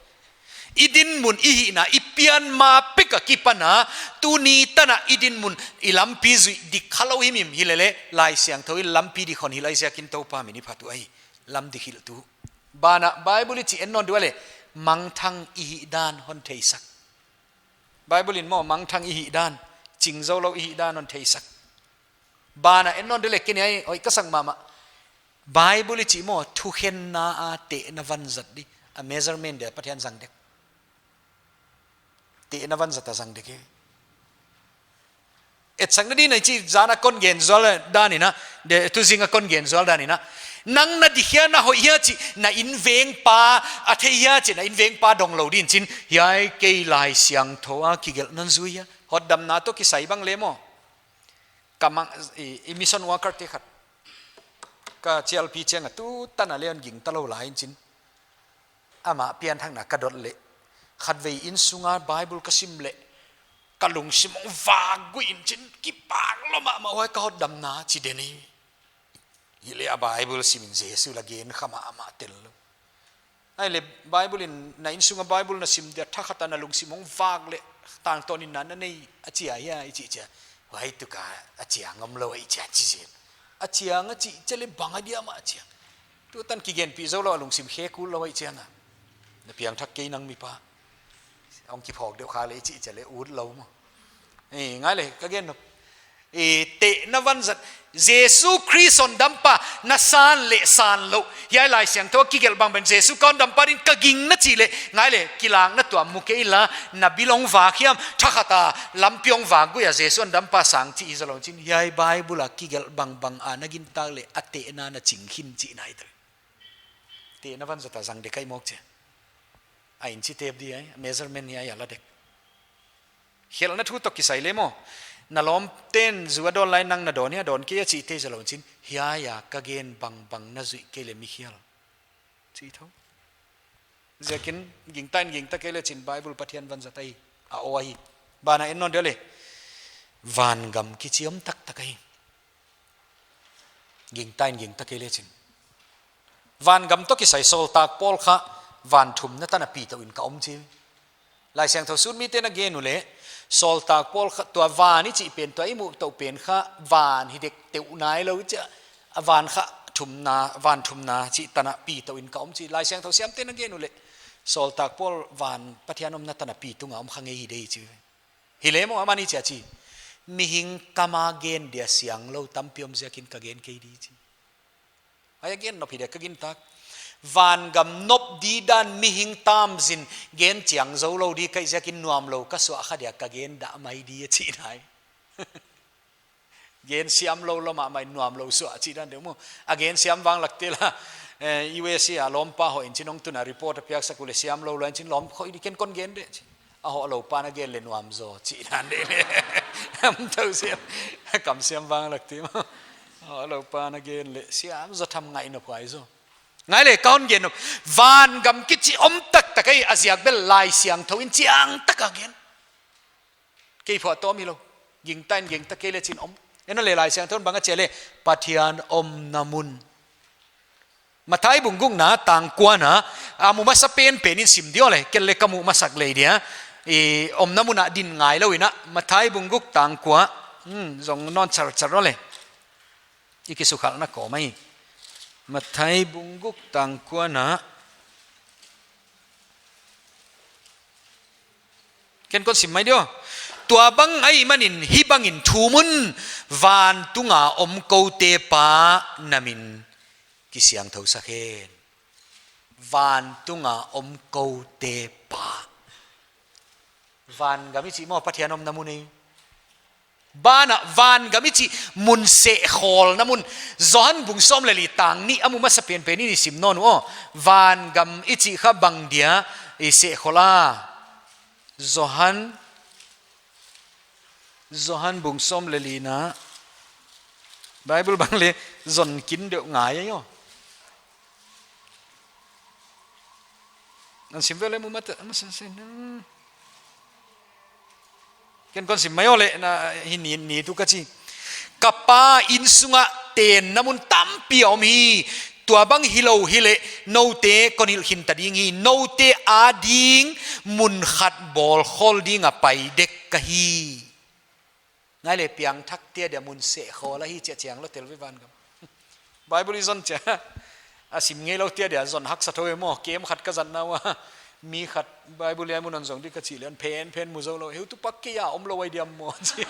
I dinmun i hihna, i pian ma pek a kipan a, tuni tan a i dinmun, i lampi zuih dik khalou himhim hilele, Laisiangthou in lampi dik hon hilh ahi ziakin Toupa min i phat uh ahi, lamdik hilhtu. Banah Bible i chih en nawn dia leh, mangthang i hihdan hon theisak. Bible in maw, mangthang i hihdan, ching zoulou i hihdan hon theisak. Banah en nawn dia leh, kei ni ai, oi ka sang mahmah. Bible i chih maw, thukhenna a tehna vanzat di, a measurement dia Pathian zang dek. Tehna vanzat a zang dek e. Etsakna di na i chih zan a kon gen zual dan in a, de, tuzing a kon gen zual dan in a. Nang na dik hia, na hoih hia chih, na invengpa a thei hia chih, na invengpa dong lou din chin, hiai kei Laisiangthou a kigelh non zui hia. Hotdamna toh kisai bang leh maw. Ka mang, i, i mission worker te khat. Ka chialpi chiang a tu tan a leng gingta lou lai in chin. Amah pianthakna ka dot leh. Khatvei innsung a Bible ka sim leh. Ka lungsim hong vak guih in chin, kipak lou mahmah, huai ka hotdamna chi den hi. Hileh a Bible sim in Jesu la gen kha mahmah tel lou. Ahihleh Bible in na innsung a Bible na sim dia thakhat a na lungsim hong vak leh tangtawn in na na nei a chia hia i chih chia. Huai tuka a chiang omlou i chia chi zen. A chiang a chih chia leh bang a dia mah a chiang. Tutan kigenpih zoulou a lungsim khe kul lou i chiang a. Na piangthak kei nang mipa. Hong kiphawk deuh kha leh i chih chia leh utlou maw. Eh, ngai leh, ka gen nop. Eh, tehna vanzat. Jesu Khrist hondampa, na san leh san lou. Hiai Laisiangthou a kigelh bangbang Jesu ka hondampa din ka ging na chih leh. Ngai leh, kilakna tuam mu kei la, na bil hong vak hiam, thakhat a lampi hong vak guih a Jesu hondampa sang chih hi zalong chin. Hiai Bible a kigelh bangbang a na gintak leh, a tehna na ching khin chihna hi ta. Tehna vanzat a zang dek ahi mawk chia. A inchi tep di ai, measurement hiai a la dek. Khelhna thu toh kisai leh maw. Na lawmten zu a dawn lai nang na dawn hia, dawn kei a chih te zalong chin. Hiai a ka gen bangbang na zuih kei leh mi khial. Chi thou. Ziakin gingta in gingta kei leh chin Bible Pathian vanzat ahi. A aw ahi. Banah en nawn dia leh. Vangam kichi om taktak ahi. Gingta in gingta kei leh chin. Vangam toh kisai sawltak Paul kha van thumna tan a pi tou in ka om chi. Laisiangthou sut mite'n a gen uleh, sawltak Paul kha tua van i chih pen tua i muh tou pen kha van hi dek teuh nailou chia. A van kha thumna, van thumna chih tan a pi tou in ka om chi. Laisiangthou siamte'n a gen uleh, sawltak Paul van Pathian omna tan a pi tunga om kha ngei hi dek chi. Hileh maw amah in chia chi. Mihing kam a gen dia sianglou tampi om ziakin ka gen kei di chi. Ai a gen nop hi dia ka gintak. Vangam nop di dan mihing tamzin gen chiang zoulou di ka hih ziakin nuamlou ka suah kha dia ka gen dah mai di a chih nai. Gen siamlou lou mahmah in nuamlou suah chih dan deuh maw. A gen siam vanglak te la, eh, U S A a lawmpa hoih in chin hong tun a report a piaksak uleh siamlou lou in chin lawm khoih di ken kon gen dek chi. A hoh lou pa na gen leh nuam zaw chih dan deuh leh. Am tou siam, kam siam vanglak te maw. A hoh lou pa na gen leh siam zaw tham ngai nop huai zaw. Ngai leh ka hon gen nop. Vangam kichi om taktak ahi a ziak bel Laisiangthou in chiang tak a gen. Kei phuahtawm hilou. Gingta in gingta kei leh chin om. En leh Laisiangthou in bang a chi a leh Pathian omna mun. Matthai bung gukna tang kuana a mu masa penpen in sim di aw leh. Ken leh ka mu masak lei dia. I omna mun a din ngailou in a. Matthai bung guk tang kua. Hmm, zong nawn charchar aw leh. I kisukhalhna kawm ahi. Matthai bung guk tang kuana. Ken kon sim mai di aw. Tuabang ahihmanin hibangin thum un, vantunga om koute Pa na min kisiangthou sak hen. Vantunga om koute Pa. Vangam i chih maw Pathian omna mun ei. Banah vangam i chih mun sehkholna mun. Johan bung sawm leh li tang nih a mu masa penpen in i sim nawn uh aw. Vangam i chih kha bang dia i sehkhol a. Johan, Johan bung sawm leh lina. Bible bang leh zon kin deuh ngai aw. Nan sim ve leh mu mata, masa sen. Ken kon sim mai aw leh na hi ni, ni tu ka chi. Ka Pa inn sunga tenna mun tampi a om hi. Tuabang hilou hileh noute kon hilh khin ta ding hi. Noute ading mun khat bawl khol dinga pai dek ka hi. Ngai leh piangthakte dia mun sehkhol ahi chia chiang lou tel ve vangam. Bible i zon chia. A sim ngeiloute dia zon haksa thou e maw. Kem khat ka zatna ua. Mi khat Bible i mun a zong di ka chih leh a phenphen mu zou lou. Heutu pak kei a om lou ai diam maw chi.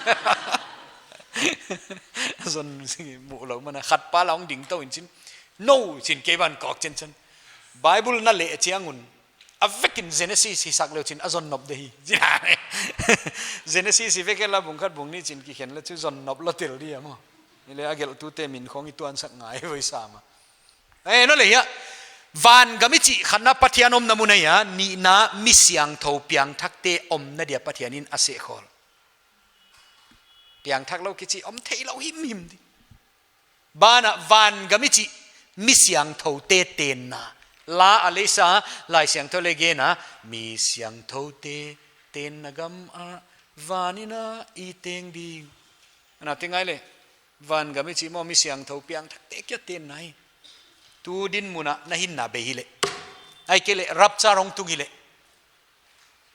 Zon mu lou mana khat pa la hong ding tou in chin. No chin kei ban kawk chin chin. Bible na leh chiang un. A vekin Genesis hisak leu chin a zon nop de hi. Genesis hi vek e la bung khat bung nih chin kikhen leh chu zon nop lou tel di a maw. Hileh a gelhtute min khong i tuansak ngai voi sam a. Eh, no leh hia. Vangam i chih khatna Pathian omna mun ahi a, nihna mi siangthou piangthakte omna dia Pathian in a sehkhol. Piangthak lou kichi om theilou himhim di. Banah vangam i chih mi siangthoute tenna. La a lei sa, Laisiangthou leh gen a, mi siangthoute tenna gam ah van in a i teng ding. Ana te ngai leh, vangam i chih maw mi siangthou piangthakte kia tenna hi. Tu dinmun a na hinna bei hileh. Ahihkeileh rapture hong tung hileh.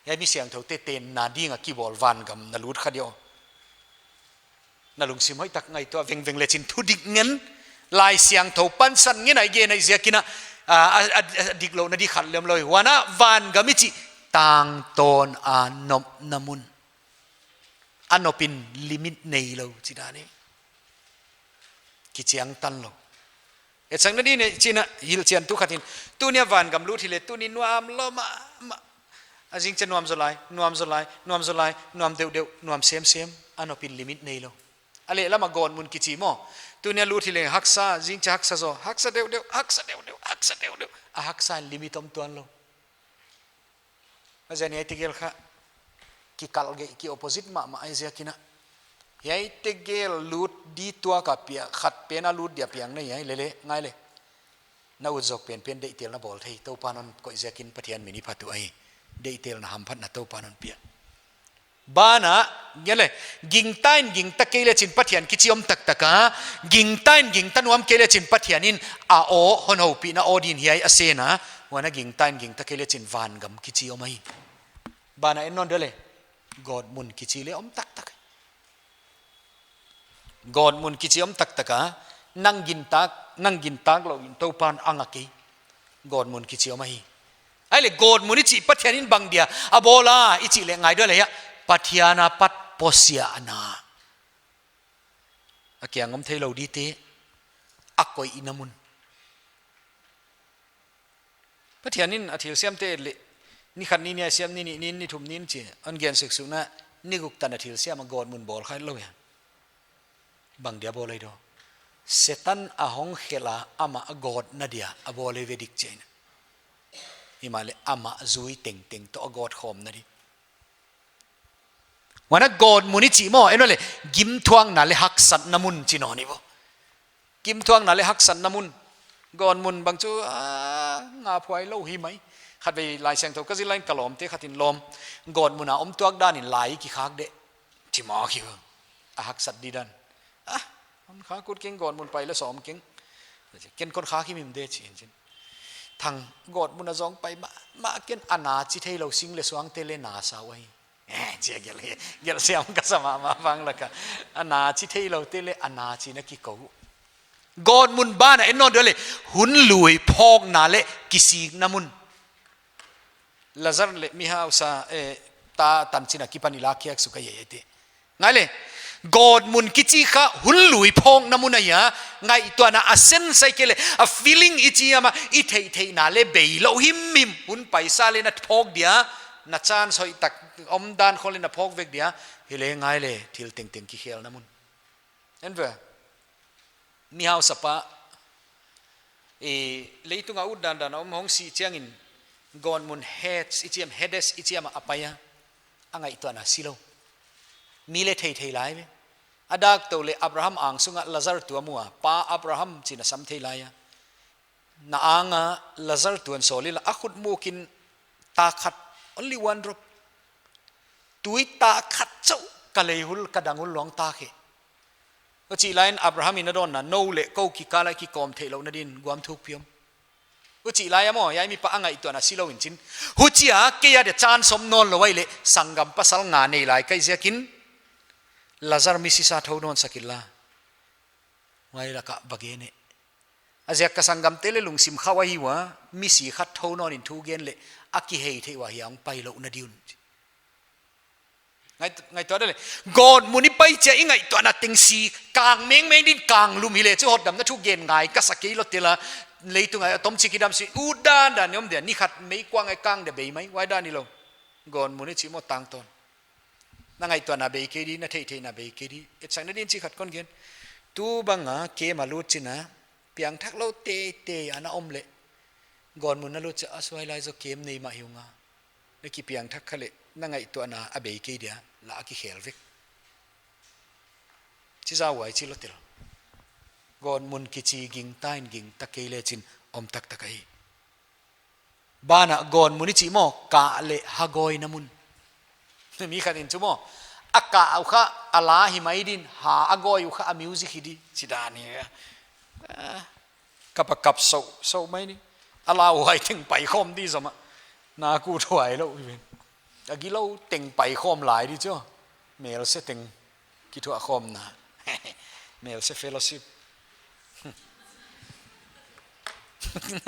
Hiai mi siangthoute tenna dinga kibawl vangam na lut kha di aw. Na lungsim hoihtak ngaihtuah vengveng leh chin thudik ngen. Laisiangthou pansan ngen a i gen a i ziakin a, a, a, a, a diklouhna di khat lem lou. Huan a vangam i chih tangtawn a nopna mun. A nop in limit neilou chi dan hi. Kichiangtan lou. Etsakna di nei chin a hilhchiantu khat in. Tuni a vangam lut hileh tuni nuam lou mahmah. A zing chia nuam zaw lai, nuam zaw lai, nuam zaw lai, nuam deuhdeuh, nuam semsem. A nop in limit neilou. A lehlam a gawtmun kichi maw. Tuni a lut hileh haksa, zing chia haksa zaw, haksa deuhdeuh, haksa deuhdeuh, haksa deuhdeuh. A haksa limit om tuan lou. A ziak in hiai tegel kha. Kikalh gei, ki opposite mahmah ahi ziakin a. Hiai tegel lut di tuak a piang, khat pen a lut dia piang na hi leh leh, ngai leh. Na ut zawk penpen deihtelna bawl thei, Toupa'n hon koih ziakin Pathian min i phat uh ahi. Deihtelna hamphatna Toupa'n hon pia. Banah, ngai leh, gingta in gingta kei leh chin Pathian kichi om taktak a, gingta in gingta nuam kei leh chin Pathian in a aw hon houpihna aw din hiai a sen a, huan a gingta in gingta kei leh chin vangam kichi om ahi. Banah en nawn di leh, gawtmun kichi leh om taktak. Gawtmun kichi om taktak a, nang gintak, nang gintak lou in Toupa'n a nga kei. Gawtmun kichi om ahi. Ahihleh gawtmun i chih Pathian in bang dia a bawl a i chih leh ngai di leh hia, Pathian apat posiahna. A kiang om theilou dite, a koihna mun. Pathian in a thilsiamte leh, ni khat ni nih a siam, ni nih ni, ni thum ni chi, hon gen seksukna, ni guk tan a thilsiam a gawtmun bawl kha lou hia. Bang dia bawl ahi di. Setan a hong khelh a amah a gawtna dia a bawl ahi ve dik chiang in. Himahleh amah zui tengteng toh a gawt khawmna di. Huan a gawtmun i chih maw, en leh, gimthuakna leh haksatna mun chi nawn hi vo. Gimthuakna leh haksatna mun. Gawtmun bang chu, ah, nga phuai lou hi mai. Khatvei Laisiangthou ka zil lai in ka lawmte khat in lawm. Gawtmun a om tuak dan in lai kikhak de. Chi maw khi vo. A haksat di dan. Ah, hon khak ut keng gawtmun pai leh sawm keng. Ken kon khak himhim de chi in chin. Thang gawtmun a zong pai mah, mah ken a na chi theilou sing leh suangte leh na sa uhi. Eh, chia gelh hi, gelh siam ka sa mahmah bang laka. A na chi theiloute leh a na chi na kikou. Gawtmun banah en nawn di leh, hun lui phawkna leh kisikna mun. Lazar leh mihausa, eh, ta tanchin akipan i lakkhiak suk ahi e te. Ngai le, gawtmun kichi kha hun lui phawkna mun ahi a, ngaihtuahna a sense ahihkeileh, a feeling i chi ama, i theihtheihna leh bei lou himhim, hun paisa leh na phawk dia, na chance hoihtak omdan khong leh na phawk vek dia, hileh ngai le, thil tengteng kikhelna mun. En ve. Mi hausapa, e, leitunga utdandan a om hong si chiangin, gawtmun Hades i chi em, Hades i chi em a pai a, a ngaihtuahna si lou. Mi leh theithei lai ve. A dak tou leh Abraham ang sunga Lazar thu a mu a, Pa Abraham chi'n a sam thei lai a. Na anga Lazar thu hon sawl inla, a khut mukin tak khat, only one drop. Tui tak khat chauh ka leihul ka danghul lawng tak hi. Huchi laiin Abraham in a dawnna, nou leh kou kikal a kikawm theihlouhna din guam thuk piom. Huchi lai a maw, hiai mipa a ngaihtuahna si lou in chin. Huchia kei a dia chance om nawn lou ahihleh, sanggam pasal nga nei lai ka hi ziakin, Lazar misisa thou nawn sak inla. Huai laka va gen e. A ziak ka sanggamte leh lungsim khauh ahi ua, misi khat thou nawn in thu gen leh, a kihei theih ua hiai hong pai louhna di un. Ngai, ngaihtuah le. Gawtmun i pai chia i ngaihtuahna teng si, kang mengmeng din kang lum hileh chu hotdamna thu gen ngai ka sa kei lou tel a, leitunga a tom chik i dam si, utdandan i om dia, ni khat meikuang a i kang dia bei mai, huai dan hilou. Gawtmun i chih maw tangtawn. Na ngaihtuahna bei kei di, na theihtheihna bei kei di. Etsakna din chih khat kon gen. Tu banga camp a lut chin a, piangthak lou teitei ana om leh, gawtmun a lut chia, a suai lai zaw camp nei mah hi ung a. Na kipiangthak kha leh, na ngaihtuahna a bei kei dia, la a kikhel vek. Chi zah huai chi lou tel. Gawtmun kichi gingta in gingta kei lechin om taktak ahi. Banah gawtmun i chih maw, kah leh hagawina mun. Mi khat in chu maw, a kah uh kha, a la hi mai din, ha a gawi uh kha, a music hi di, chi dan hi. Ah, kap a kap sou, sou mai ni. A lauhuai teng paikhawm di zomah. Na kuthuai lou hi ven. A gilou teng paikhawm lai di chu. Melse teng kithuahkhawmna. Melse fellowship.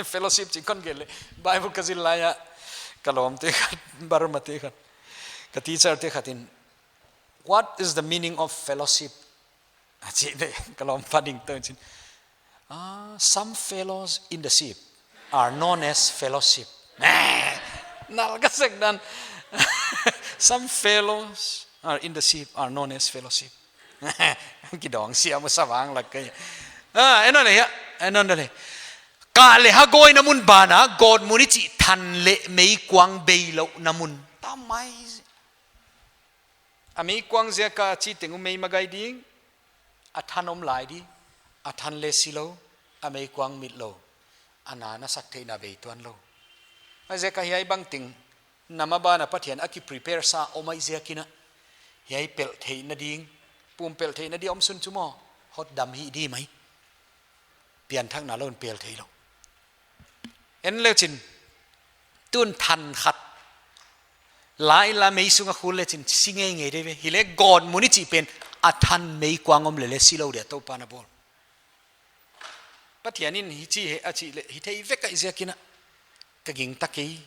Fellowship chih kon gen le. Bible ka zil lai a. Ka lawmte khat, Burma te khat. Ka teacher te khat in, "What is the meaning of fellowship?" A chih leh, ka lawmpa ding tou chin. "Ah, some fellows in the ship are known as fellowship." Nal ka sek dan. "Some fellows are in the ship are known as fellowship." Kidong siam uh sa vang lak ka hi. Ah, en le hia, en le. Kah leh hagawina mun banah, gawtmun i chih than leh meikuang beilouhna mun. Tamai. A meikuang ziaka chi teng uh mei magai ding, a than om lai di, a than leh si lou, a meikuang mit lou, a na na sak theihna bei tuan lou. A ziaka hiai bangteng, na ma banah Pathian a kiprepare sa om ahih ziakin a, hiai pelh theihna ding, pumpelh theihna di om sun chu maw, hotdam hi di mai. Pianthakna lou in pel thei lou. En lechin, tun than khat. La inla mei sunga khul lechin, si ngeingei di ve. Hileh gawtmun i chih pen, a than meikuang om leh leh si lou dia Toupa'n a bawl. Pathian in hichi hi a chih leh, hithei vek ahih ziakin a. Ka gingta kei,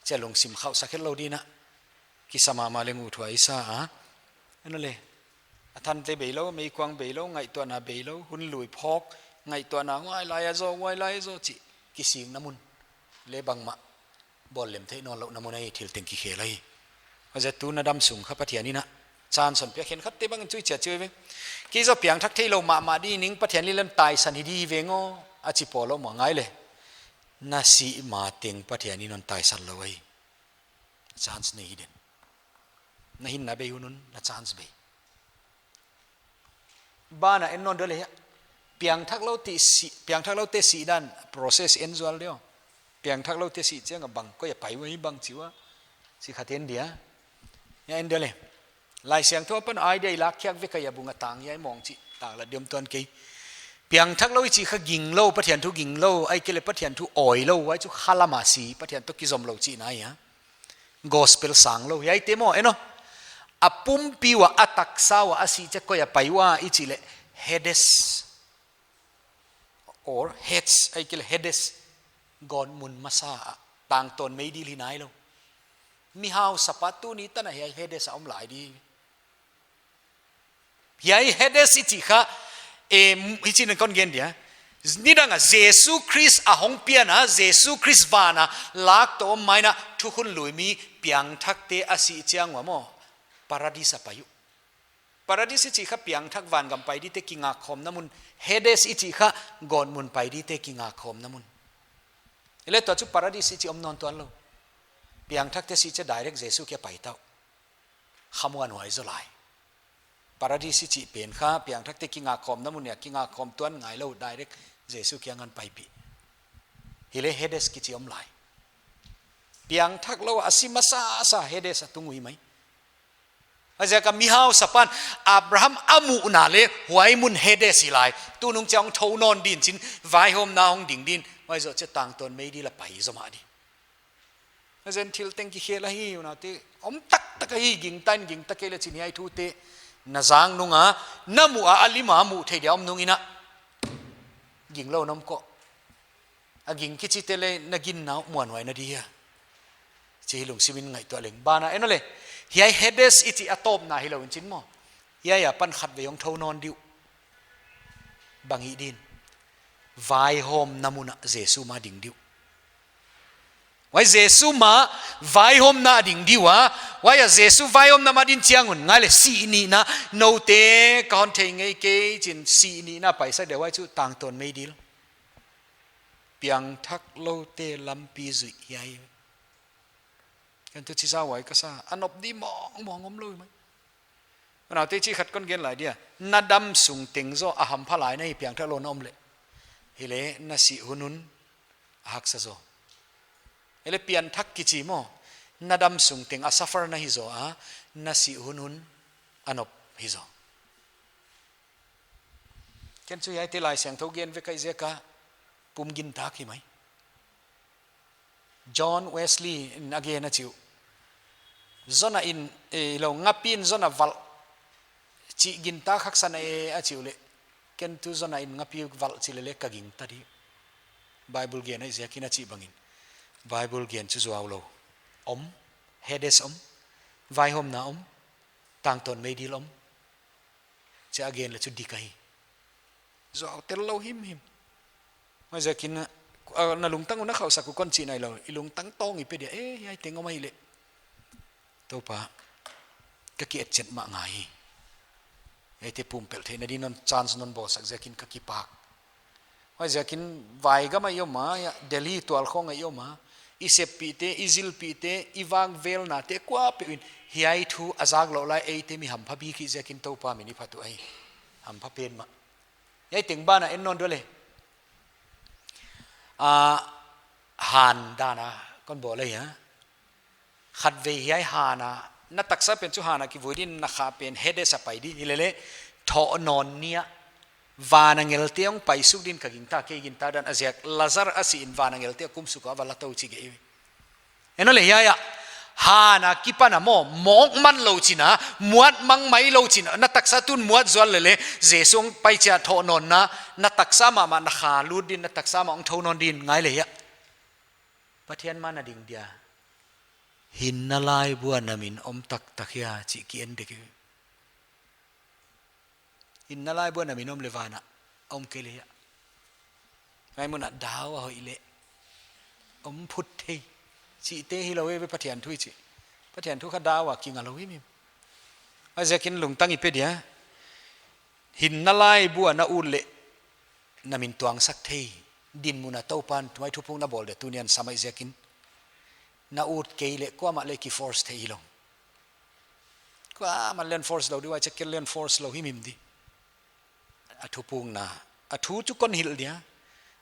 chia lungsim khauhsak het lou din a. Kisa mahmah leh nguh thuai sa a. En le. A thante beilou, meikuang beilou, ngaihtuahna beilou, hun lui phawk, ngaihtuahna huai lai a zaw, huai lai a zaw chih, kisikna mun. Leh bangmah, bawl lem theih nawnlouhna mun ahi thil teng kikhel ahi. Huaiziak tun a damsung kha Pathian in a, chance hon pia khenkhatte bang in chu i chiah chiah ve. Kei zaw piangthak theilou mahmah di ning Pathian lilem taisan hi di veng aw, a chi pawl om a ngai le. Na sih ma teng Pathian in hon taisan lou ahi. Chance nei hi den. Na hinna bei hun un, na chance bei. Banah en nawn dia le hia. Piangthakloute si, piangthakloute sih dan process en zual dia. Piangthakloute sih chiang a bang, koi a pai ua hi bang chi ua. Chi khat en dia. Hia en dia le. Laisiangthou apan idea i lakkhiak vek ahi a bung a tang hiai mawng chih. Taklat diam tuan kei. Piangthaklou i chih kha ginglou, Pathian thu ginglou, ahihkeileh Pathian thu awilou, huai chu khalam a si, Pathian toh kizomlou chihna ahi a. Gospel sanglou, hiaite maw, en aw. A pumpi ua, a taksa ua, a sih chiang koi a pai ua, i chih leh Hades. Or Hades, ahihkeileh Hades. Gawtmun masa a, tangtawn meidil hi nailou. Mihausapa tuni tan a hiai Hades a om lai di. Hiai Hades i chih kha, em, hichi'n kon gen dia. Nidang a Jesu Khrist a hong pian a, Jesu Khrist van a lak toh om mai in a, thukhun lui mi piangthakte a sih chiang ua maw, Paradis a pai uh. Paradis i chih kha piangthak vangam pai dite kingakkhawmna mun, Hades i chih kha gawtmun pai dite kingakkhawmna mun. Hileh tua chu Paradis i chih om nawn tuan lou. Piangthakte sih chiang direct Jesu kiang a pai ta uh. Khamuanhuai zaw lai. Paradis i chih pen kha piangthakte kingakkhawmna mun a kingakkhawm tuan ngai lou, direct Jesu kiang a paipih. Hileh Hades kichi om lai. Piangthak lou a si masasa Hades a tung uh hi mai. Huaiziak a mihausapa'n Abraham a muhna leh huai mun Hades hi lai. Tunung chiang thou nawn din chin, vaihawmna hong ding din. Huai zoh chiang tangtawn meidil a pai zaw mah di. Huaiziakin thil teng kikhel ahi, unaute. Om taktak ahi, gingta in gingta kei leh chin hiai thute. Na zang nung a, na muh a, a lim a muh theih dia om nung in a, ginglou na om kei. A ging kichite leh na ginna uh muanhuai na di hia. Chih lungsim in ngaihtuah leng. Ban ah en leh. Hiai Hades i chih a tawpna hilou in chin maw. Hiai apan khatvei hong thou nawn di uh. Bang hih din. Vaihawmna mun a Jesu ma ding di uh. Huai Jesu ma vaihawmna ding di ua. Huai a Jesu vaihawmna ma din chiang un. Ngai leh sih nihna noute ka hon thei ngei kei chin sih nihna paisak dia huai chu tangtawn meidil. Piangthak loute lampi zuih hiai. Ken tu chi zaw huai ka sa, a nop di mawngmawng om lou mai. Unaute chih khat kon gen lai dia. Na dam sung teng zaw a hampha lai na hi piangthak lou na om leh. Hileh na sih hun un a haksa zaw. Hileh piangthak kichi maw. Na dam sung teng a suffer na hi zaw a, na sih hun un a nop hi zaw. Ken chu hiaite Laisiangthou gen vek ahih ziak a pum gintak hi mai. John Wesley in a gen a chi uh. Zonna in, eh, lou ngapi in zonna valh chih gintak haksa na e a chi uleh. Ken tu zonna in ngapi valh chi leleh ka gingta di. Bible gen ahih ziakin a chih bangin. Bible gen chu zuau lou. Om, Hades om, vaihawmna om, tangtawn meidil om. Chih a gen leh chu dik ahi. Zuau tel lou himhim. Huaiziakin, ah, na lungtang uh na khauhsak uh kon chih nailou. I lungtang tawng i pe dia, eh, hiai teng om ahihleh. Toupa, ka ki-etchet mah ngai hi. Hiaite pumpelh theihna din non chance non bawlsak ziakin ka kipak. Huaiziakin vai gam a i om a, hiai Delhi tualkhawng a i om a, i seppihte, i zilpihte, i vak velnate kuapeuh in hiai thu a zak louh lai eite mi hampha bik i hih ziakin Toupa min i phat uh ahi. Hampha pen mah. Hiai teng ban ah en nawn di leh. Ah, han dan a kon bawl ahi a. Khatvei hiai han a, na taksa pen chu han a kivui din na kha pen Hades a pai di, hileleh thohnawn ni a. Van angelte hong paisuk din ka gingta, kei gingta dan a ziak Lazar a si in van angelte a kumsuk a va la tou chi gei. En leh hiai a, han a kipan a maw, mawk man lou chin a, muat mang mai lou chin a, na taksa tun muat zual leleh, Jesu hong pai chiang thohnawnna, na taksa mahmah na kha lut din, na taksa mah hong thou nawn din, ngai leh hiai a. Pathian ma na ding dia. Hinna laibu a na min om taktak hia chih ki en dek hi. Hinna laibu a na min om leh van a om kei leh hiai a. Hiai mun a dau a hoih leh. Om phut thei. Chihte hilou e ve Pathian thu i chih. Pathian thu kha dau a kinga lou himhim. Huaiziakin lungtang i pe dia. Hinna laibu a na ut leh. Na min tuangsak thei. Dinmun a Toupan tuai thupukna bawl dia tuni'n sam ahih ziakin. Na ut kei leh kuamah leh ki-force thei hilou. Kuamah leng force lou di, huai chih ken leng force lou himhim di. A thupukna. A thu chu kon hilh dia.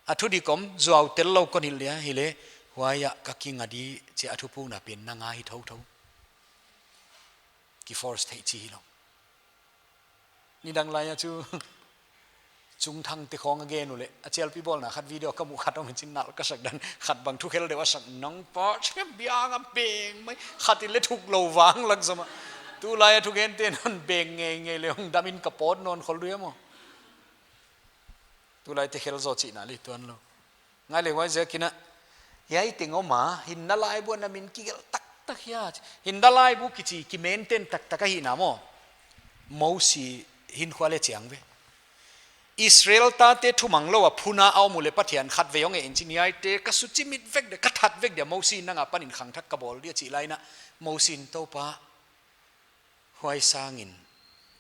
A thu dik om, zuau tel lou kon hilh dia, hileh, huai a ka kinga di, chih a thupukna pen na nga hi thouthou. Ki-force thei chi hilou. Nidang lai a chu, Chungthangte khawng a gen uleh, a chialpi bawlna khat video ka muh khat om in chin nalh ka sak dan, khat bang thukhel deuh a sak nang pa, chhem biang a beng mai, khat in leh thuk lou vang lak zom a. Tulai a thugente'n hon beng ngeingei leh hong dam in ka pawt nawn khol di maw. Tulaite khel zaw chihna leh tuan lou. Ngai leh huaiziakin a, hiai teng om a, hinna laibu a na min kigelh tak tak hia. Hinna laibu kichi kimaintain taktak ahihna maw, Mosi hinkhua leh chiang ve. Israel tate thumanglou a phun a om uleh Pathian khatvei hong e in chin, hiaite ka suchimit vek dia, ka that vek dia, Mosi nang apan in khangthak ka bawl dia chih lai in, Mosi in, Toupa, huai sangin,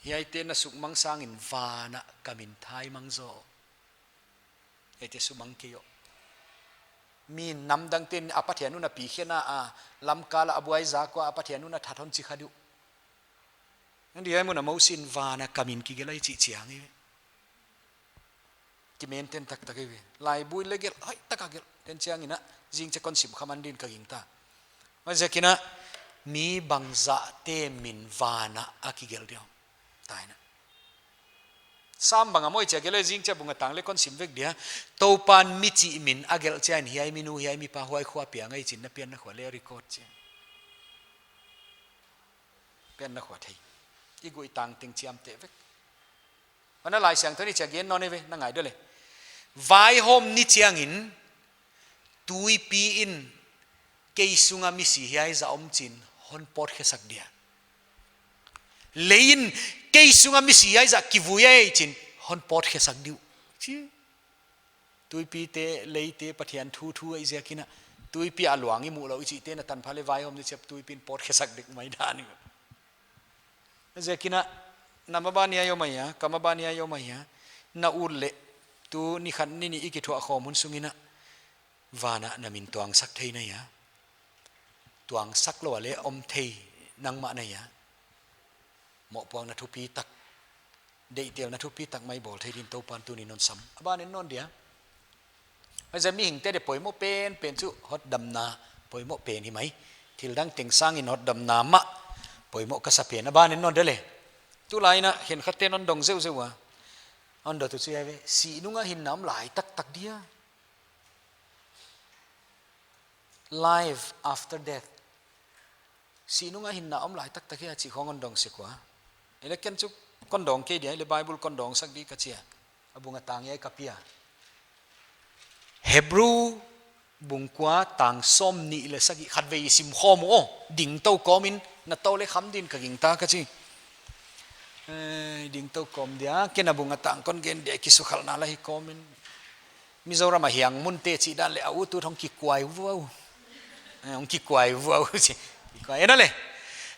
hiaite na sukmang sangin van ah ka min thaimang zaw. Hiaite sumang kei o. Mi namdangte'n a pathian uh na pi khe na a, lamkal a buai zak ua a pathian uh na that hon chi kha di uh. Huan hiai mun ah Mosi in van ah ka min kigelh ahi chih chiang hi. Kimaintain taktak hi ve. Laibu leh gelh, hoihtak a gelh. Huchiangin, zingchiang kon sim kha man din ka gingta. Huaiziakin, mi bangzahte min van ah a kigelh diam? Taina. Sam bang a maw i chih a gelh leh zingchiang bung a tang leh kon sim vek dia. Toupan michih min a gelh chiangin hiai minu, hiai mipa, huai khua piang ahi chi'n na pianna khua leh record chi. Pianna khua thei. I guh i tang teng chiamteh vek. Huan Laisiangthou in i chih a gen nawn ve, na ngai dia leh. Vaihawm ni chiangin, tuipi in kei sunga misi hiai zah om chi'n hon pawtkhesak dia. Lei in kei sunga misi hiai zah kivui ahi chi'n hon pawtkhesak di uh. Chi. Tuipite, leite, Pathian thu thu ahih ziakin, tuipi a luang i muh lou i chihte na tanpha leh vaihawm ni chiang tuipi in pawtkhesak dek mai dan. Huaiziakin, na maban hiai om ahi a, ka maban hiai om ahi a, na ut leh, tu ni khat ni nih i kithuahkhawm hun sungin, van ah na min tuangsak thei na hia. Tuangsak lou a leh om thei nangmah na hia. Mohpuakna thupitak, deihtelna thupitak mai bawl thei din Toupan tuni'n hon sam. A ban in nawn dia. Huaiziakin mihingte dia poimoh penpen chu hotdamna poimoh pen hi mai. Thil dang teng sangin hotdamna mah poimoh ka sa pen. A ban in nawn dia leh. Tulai in khenkhatte'n hon dong zeuhzeuh ua. Hon dong tu chu hiai ve. Sih nunga hinna om lai taktak dia. Life after death. Sih nunga hinna om lai taktak hia chih khong hon dong sek ua. Ei leh ken chu kon dong kei dia, ei leh Bible kon dongsak di ka chi a. A bung a tang hiai ka pia. Hebru bung kua tang sawmnih leh sagih khatvei i simkhawm u aw. Ding tou kawmin, na tou leh kham din ka gingta ka chi. Eh, ding tou kawm dia, ken a bung a tang kon gen dia kisukhalhna lah hi kawmin. Mizoram a hiang munte chih dan leh a ut ut hong kikuai vuau. Eh, hong kikuai vuau chi. Kikuai en leh.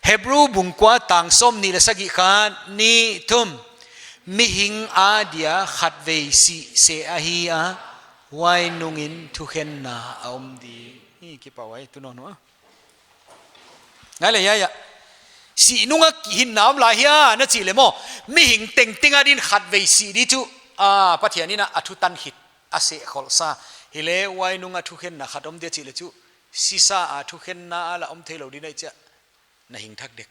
Hebru bung kua tang sawmnih leh sagih khat, nih, thum. Mihing adia khatvei sih sese ahi a, huai nungin thukhenna a om di. Hi kipau ai tu nawn ua. Ngai leh hiai a. Sih nunga hinna om lai hia na chih leh maw. Mihing tengteng adin khatvei sih di chu. Ah, Pathian in a thu tan khit. A seh kholhsa. Hileh huai nunga thukhenna khat om dia chih leh chu. Sisa a thukhenna a lah om theilou di na hih chiang. Na hing thak dek.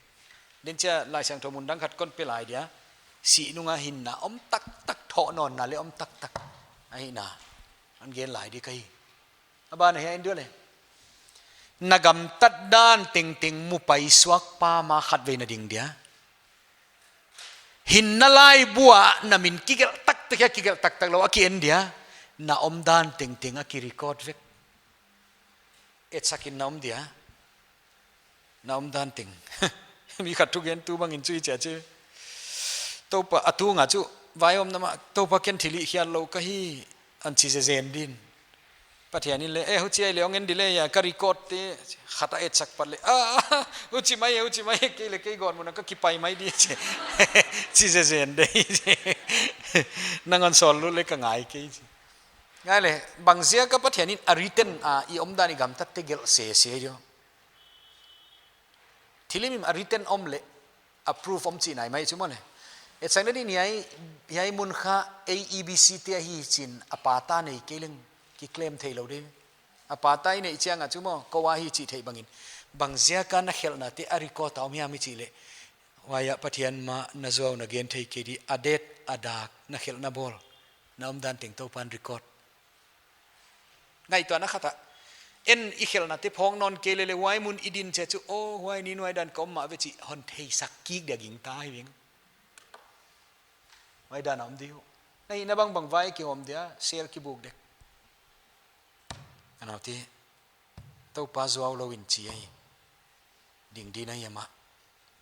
Huchiin Laisiangthou mun dang khat kon pe lai dia. Sih nunga hinna om taktak thoh nawnna leh om taktak. Ahihna. Hon gen lai di ka hi. A ban ah hiai en dia leh. Na gamtat dan tengteng mu paisuak pa ma khatvei na ding dia. Hinna laibu ah na min kigelh taktak hia kigelh taktak lou a ki en dia. Na omdan tengteng a ki record vek. Etsak in na om dia. Na omdan teng. Mi khat thugentu bangin chu i chi a chi. Toupa a tunga chu. Vaihawmna mah Toupa ken thilhih khial lou ka hi. Hon chi zenzen din. Pathian in leh, eh, huchi ahihleh hong en di leh hia, ka record te, khat a etsak pat leh, ah, huchi mai e, huchi mai e, kei leh kei gawtmun ah ka kipai mai di chi. Chi zenzen di. Nang hon sawl lut leh ka ngai kei chi. Ngai leh, bangziak a Pathian in a written a i omdan i gamtatte gelh sese di aw. Thilhimhim a written om leh, a proof om chihna ahi mai chu maw leh. Etsakna din hiai, hiai mun kha A E B C te ahi chi'n a patta nei kei leng ki claim theilou di. A patta i neih chiang a chu maw, kou ahi chih theih bangin. Bangziak a na khelhnate a record a om hiam i chih leh. Huai ah Pathian ma na zuau na gen thei kei di a date a dak na khelhna bawl. Na omdan teng Toupan record. Ngaihtuahna khat ah. En i khelhnate phawk nawn kei leh leh huai mun i din chiang chu, oh, huai ni nuai dan ka om mah ve chih hon theisak kik dia gingta hi veng. Huai dan a om di uh. Na hihna bangbang vai kihawm dia, sel kibuk dek. Anaute, Toupa zuau lou in chi ahi. ding ding ahi amah.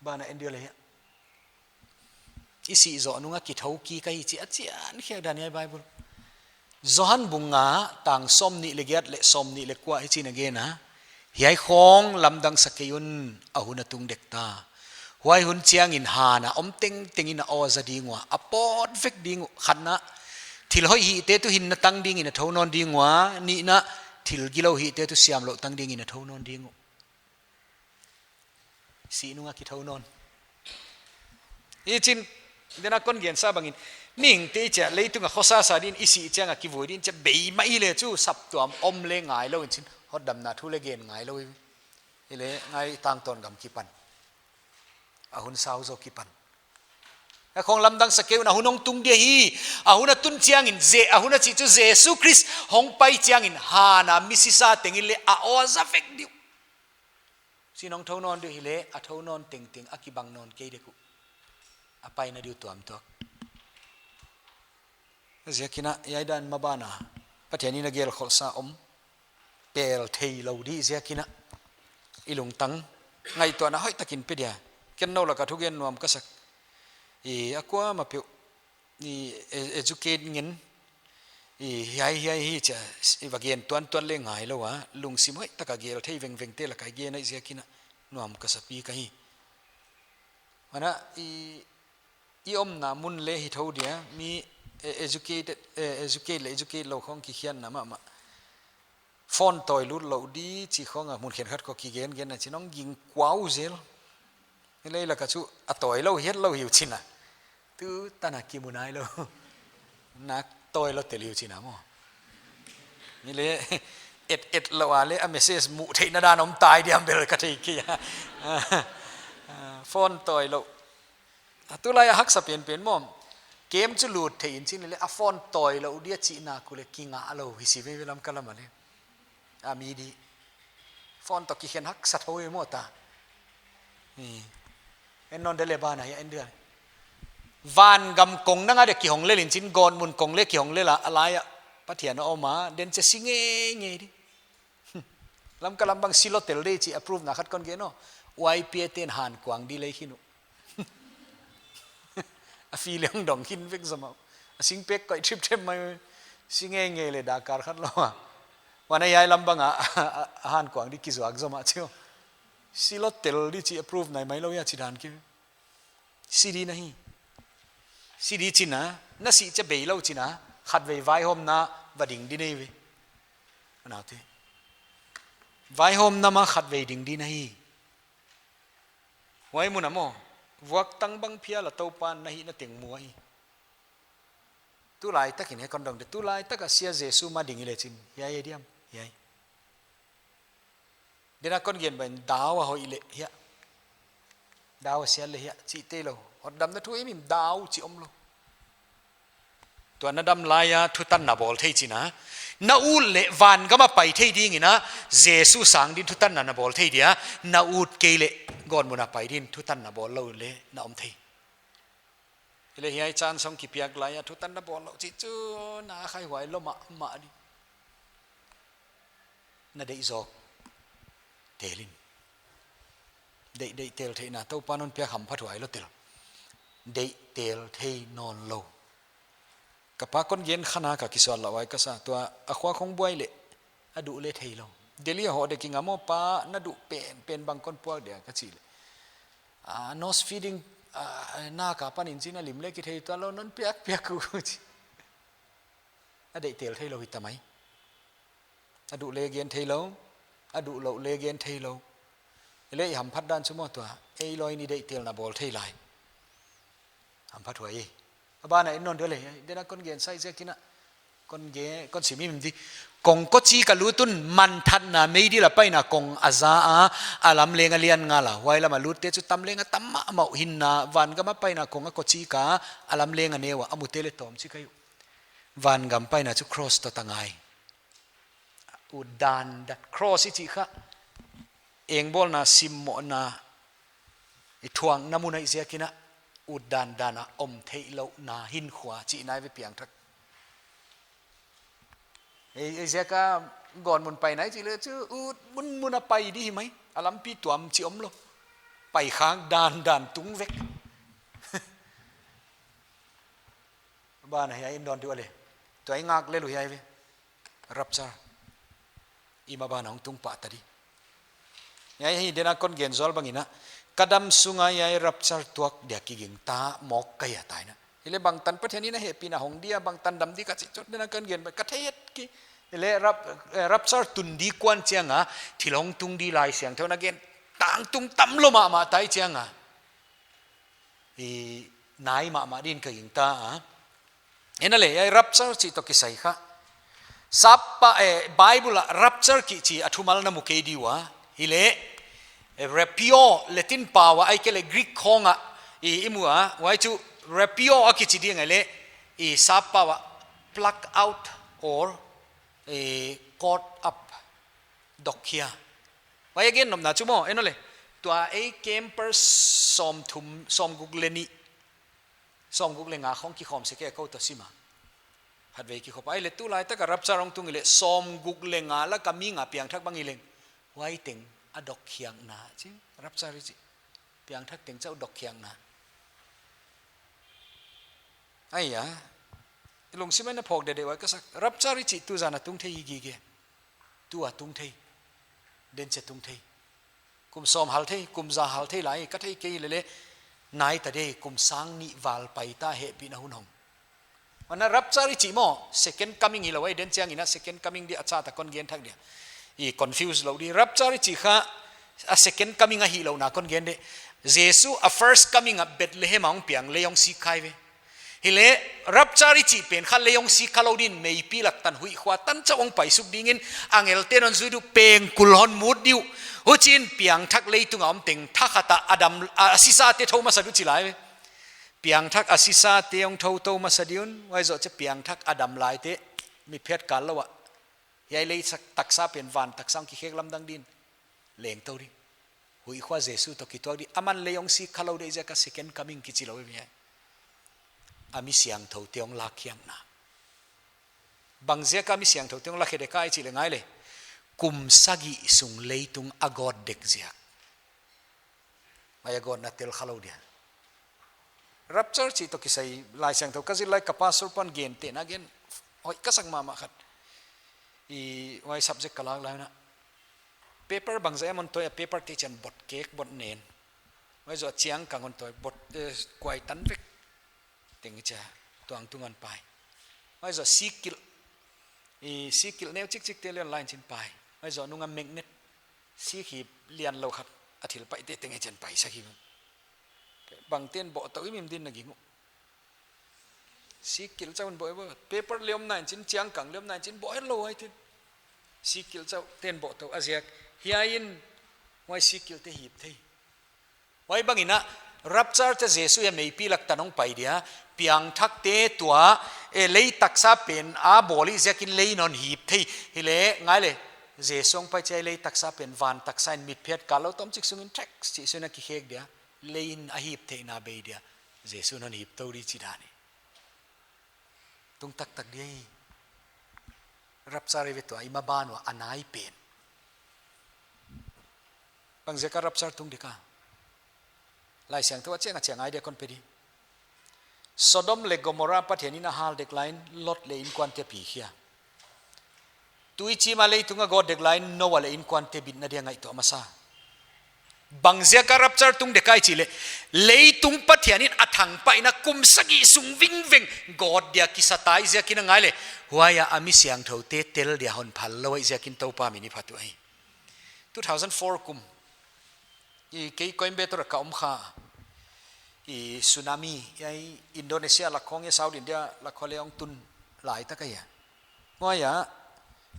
Bang a en dia leh hiai, i sih zoh nung a kithoukik ahi chih a chian khiak dan hiai Bible. Johan bung nga tang sawmnih leh giat leh sawmnih leh kua hichi'n a gen a. Hiai khong lamdang sa kei un, a hun a tung dek ta. Huai hun chiangin han a om tengteng in a aw za ding ua, a pawt vek ding uh. Khatna, thil hoih hihte tuh hinna tang dingin a thou nawn ding ua, nihna, thil gilou hihte tuh siamlouh tang dingin a thou nawn ding uh. Sih nung a kithou nawn. Hichi'n, den a kon gensa bangin, mihingte i chih a leitung a khosa sa dingin, i sih chiang a kivui dingin, chih bei mah i leh chu saptuam om leh ngailou in chin, hotdamna thu leh gen ngailou i. I leh ngai tangtawn gam kipan. A hun sau zaw kipan. A khong lamdang sa kei un, a hun hong tung dia hi, a hun a tun chiangin, Je-, a hun a chih chu Jesu Khrist hong pai chiangin, han a mi sisa tengin leh a aw za vek ding uh. Sin hong thou nawn ding uh hi leh, a thou nawn tengteng a kibang nawn kei dek uh. A paina ding uh tuamtuak. Ziakin a, hiai dan maban a, Pathian in a gelkholhsa om, pel theilou ding ziakin a, i lungtang ngaihtuahna hoihtakin pe dia. Ken nou lak a thugen nuam ka sak. I a kuamah peuh i e-, educate ngen, i hiai hiai hi chia, i va gen tuantuan leh ngailou a, lungsim hoihtak a gel thei vengvengte lak a i gen ahi ziakin a, nuam ka sa pi ka hi. Mana i, i omna mun leh hi thou dia, mi e-, educated, e-, educate leh educate lou khong kikhiatna mahmah. Phone tawi lut lou di chih khong a mun khenkhat khong kigen gen a chin hong ging kuau zel. Hileh lak a chu a tawi lou hiat lou hi uh chin a. Tutan a kimu nailou. Na tawi lou tel hi uh chin a maw. Hileh et et lou a leh a message muh theihna dan om tai diam bel ka thei kei a. Phone tawi lou. A tulai a haksa penpen maw. Camp chu lut thei in chin leh a phone tawi lou dia chihna uh leh kinga lou hi si veve Lamka lam a leh. A mi di. Phone toh kikhen haksa thou hi maw ta. Ni. En nawn de leh bang a, en dia. Vangam kong nang a de kihong lel in chin gawtmun kong leh kihong lel a, a lai a. Pathian a om a, den chia si ngeingei di. Lamka lam bang si lou tel di chih approve na khat kon gen aw. Y P A te'n han kuang di lei khin uh. A fee leng dong khin vek zomah. A singpek koih thipthep mai si ngeingei leh dakar khat lou a. Huan a hiai lam bang a, a, a, a han kuang di kizuak zomah chiu. Si lou tel di chih approve nai mai lou hia chih dan ki. Si di na hi. Si di chin a, na sih chia bei lou chin a, khatvei vaihawmna va ding di nei ve. Anaute. Vaihawmna mah khatvei ding di na hi. Huai mun a maw, vuaktang bang phial a Toupa'n na hihna teng mu ahi. Tulai takin hiai kon dong de, tulai tak a sia Jesu mah ding i leh chin, hiai, hiai diam, hiai. Den a kon gen bang in dau a hoih leh, hiai. Dau a sial leh, hiai, chih theilou. Hotdamna thu himhim dau chih omlou. Tua na dam lai a thutanna bawl thei chin a. Na ut leh vangam a pai thei dingin a, Jesu sang din thutanna na bawl thei dia, na ut kei leh gawtmun a pai din thutanna bawl lou leh na om thei. Hileh hiai chance hong kipiak lai a thutanna bawl lou chih chu na khaihuai lou mahmah di. Na deih zawk tel in. Deih, deih tel theihna Toupa'n hon piak hamphathuai lou tel. Deih tel thei nawnlou. Ka pa kon gen kha na ka kisual lou ai ka sa tua a khua khong buai leh a duh leh theilou. Delhi a hoh dek i ngam aw pa na duh penpen bang kon puak dia ka chih leh. A, nose feeding, a, na ka pan in chin a lim leh kithei tuanlou non piak piak uh chi. A deih tel theilou hi ta mai. A duh leh gen theilou, a duh louh leh gen theilou. Hileh i hamphat dan chu maw tua, ei lou in i deih telna bawl thei lai. Hamphathuai. A bang a en nawn de leh, den a kon gensa ziakin a. Kon gen, kon sim himhim di. Kong kochi ka lut un manthatna meidil a paina kong a za a, a lamleng a lian ngal a. Huai lam a lutte chu tam leng a tam mahmah uh hinna, vangam a paina kong a kochi ka, a lamleng a neu a, a mute leh tawm chi ka hi uh. Vangam paina chu cross toh ta ngai. Utdandan cross i chih kha. Engbawlna, simmohna, i thuakna mun ahi ziakin a, utdandan a om theihlouhna hinkhua chihna ve piangthak. Ei, ei ziak a gawtmun paina i chih leh chu ut munmun a pai di hi mai. A lampi tuam chih omlou. Pai khak dan dan tung vek. Ban hiai in dawn diu a leh. Tua i ngak lel uh hiai ve. Rapture. I maban a hong tung pah ta di. Hiai hi den a kon gen zual bang in a. Ka dam sung a hiai rapture tuak dia kiging ta mawk ka hia tai na. Hileh bangtan Pathian in a hehpihna hong di a, bangtan dam di ka chih chu den a kon gen bang ka thei het ki. Hileh rap-, eh, rapture tun di kuan chiang a, thil hong tung di Laisiangthou in a gen tangtung tam lou mahmah tai chiang a. I nai mahmah din ka gingta a. Himahleh, hiai rapture chih toh kisai kha. Sap pa, eh, Bible ah rapture kichi a thumal na mu kei di ua. Hileh, eh, rapio Latin pau a ahihkeileh Greek khong a i, i mu a. Huai chu rapio a kichi ding ahihleh, i sap pau a pluck out or, eh, caught up. Dok khia. Huai a gen nopna chu maw, himahleh. Tua ei camper sawmthum, sawmguk leh nih, sawmguk leh nga khong kikhawm sek e kou toh sim a. Khatvei kikhop. Ahihleh tulai tak a rapture hong tung hileh sawmguk leh nga lak a mi nga piangthak bang hi leng. Huai teng a dok khiakna. Chi, rapture i chih. Piangthak teng chauh dok khiakna. Aia. I lungsim ah na phawk dede huai ka sak. Rapture i chih tu zan a tung thei hi gige. Tu a tung thei. Den chia tung thei. Kum sawm hal thei, kum za hal thei lai, ka thei kei lele. Nai ta di, kum sang nih val pai ta hehpihna hun hong. Huan a rapture i chih maw, second coming hilou ahi, den chiang in a second coming di a chauh a kon gen thak dia. I confuse lou di. Rapture i chih kha, a second coming ahihlouhna kon gen di. Jesu a first coming a Bethlehem a hong piang lei hong sik kha ve. Hileh, rapture i chih pen kha lei hong sik kha lou din meipi lak tan huihkhua tan chauh hong paisuk dingin angel te'n hon zui di uh pengkul hon mut di uh. Huchiin piangthak leitung a om teng thakhat a dam, a sisate thou masa di uh chi lai ve. Piangthak a sisate hong thou tou masa di un, huai zoh chiah piangthak a dam laite mitphiat kal lou a. Hiai lei sak taksa pen van taksa hong kikhek lamdang din. Leng tou di. Huihkhua Jesu toh kituak di. Aman lei hong sik kha lou di ziak a second coming kichi lou ve. A mi siangthoute hong lak khiakna. Bang ziak a mi siangthoute hong lak khe dek a i chih leh ngai leh. Kum sagih sung leitung a gawt dek ziak. Huai a gawtna tel kha lou dia. Rapture chih toh kisai Laisiangthou ka zil lai ka pastor pa'n gentehna gen hoih ka sak mahmah khat. I huai subject ka lak lai un a. Paper bangzah a hon tawi a paper te chiang bot kek bot nen. Huai zoh chiang kang hon tawi bot, eh, kuai tan vek. Teng i chia tuang tung hon pai. Huai zoh sikil. I sikil neu chikchik te leng line chin pai. Huai zoh nung a magnet. Sikhip lian lou khat a thil paite teng i chiang pai sak hi. Bangte'n bawh tou imim din na ging uh. Sikil chauh in bawh, bawh. Paper leh om nai chin, chiang kang leh om nai chin, bawh het lou huai tin. Sikil chauh te'n bawh tou a ziak. Hiai in, huai sikilte hip thei. Huai bang in a, rapture te Jesu hiai meipi lak tan hong pai dia, piangthakte tua, eh, lei taksa pen a bawl i ziakin lei in hon hip thei. Hileh, ngai leh, Jesu hong pai chiah lei taksa pen van taksa in mitphiat kal lou tomchik sungin trek, chih sungin a kikhek dia. Lei in a hip theihna bei dia. Jesu in hon hip tou di chih dan hi. Tung taktak di ahi. Rapture ve tua i maban ua a nai pen. Bang ziak a rapture tung dek a. Laisiangthou a chiang a chiang idea kon pe di. Sodom leh Gomorrah Pathian in a hal dek lai in Lot leh inkuante pi khia. Tuichim a leitung a gawt dek lai in Noah leh inkuante bitna dia ngaihtuah masa. Bang ziak a rapture tung dek a i chih leh. Leitung Pathian in a thangpaihna kum sagih sung vingveng gawt dia kisa ta i ziakin a ngai leh. Huai a a mi siangthoute tel dia hon phal lou i ziakin Toupa min i phat uh ahi. Two thousand four kum. I kei Coimbatore ka om kha. I tsunami, hiai Indonesia lak khong, hiai South India lak khong leng hong tun lai tak ahi a. Huai a,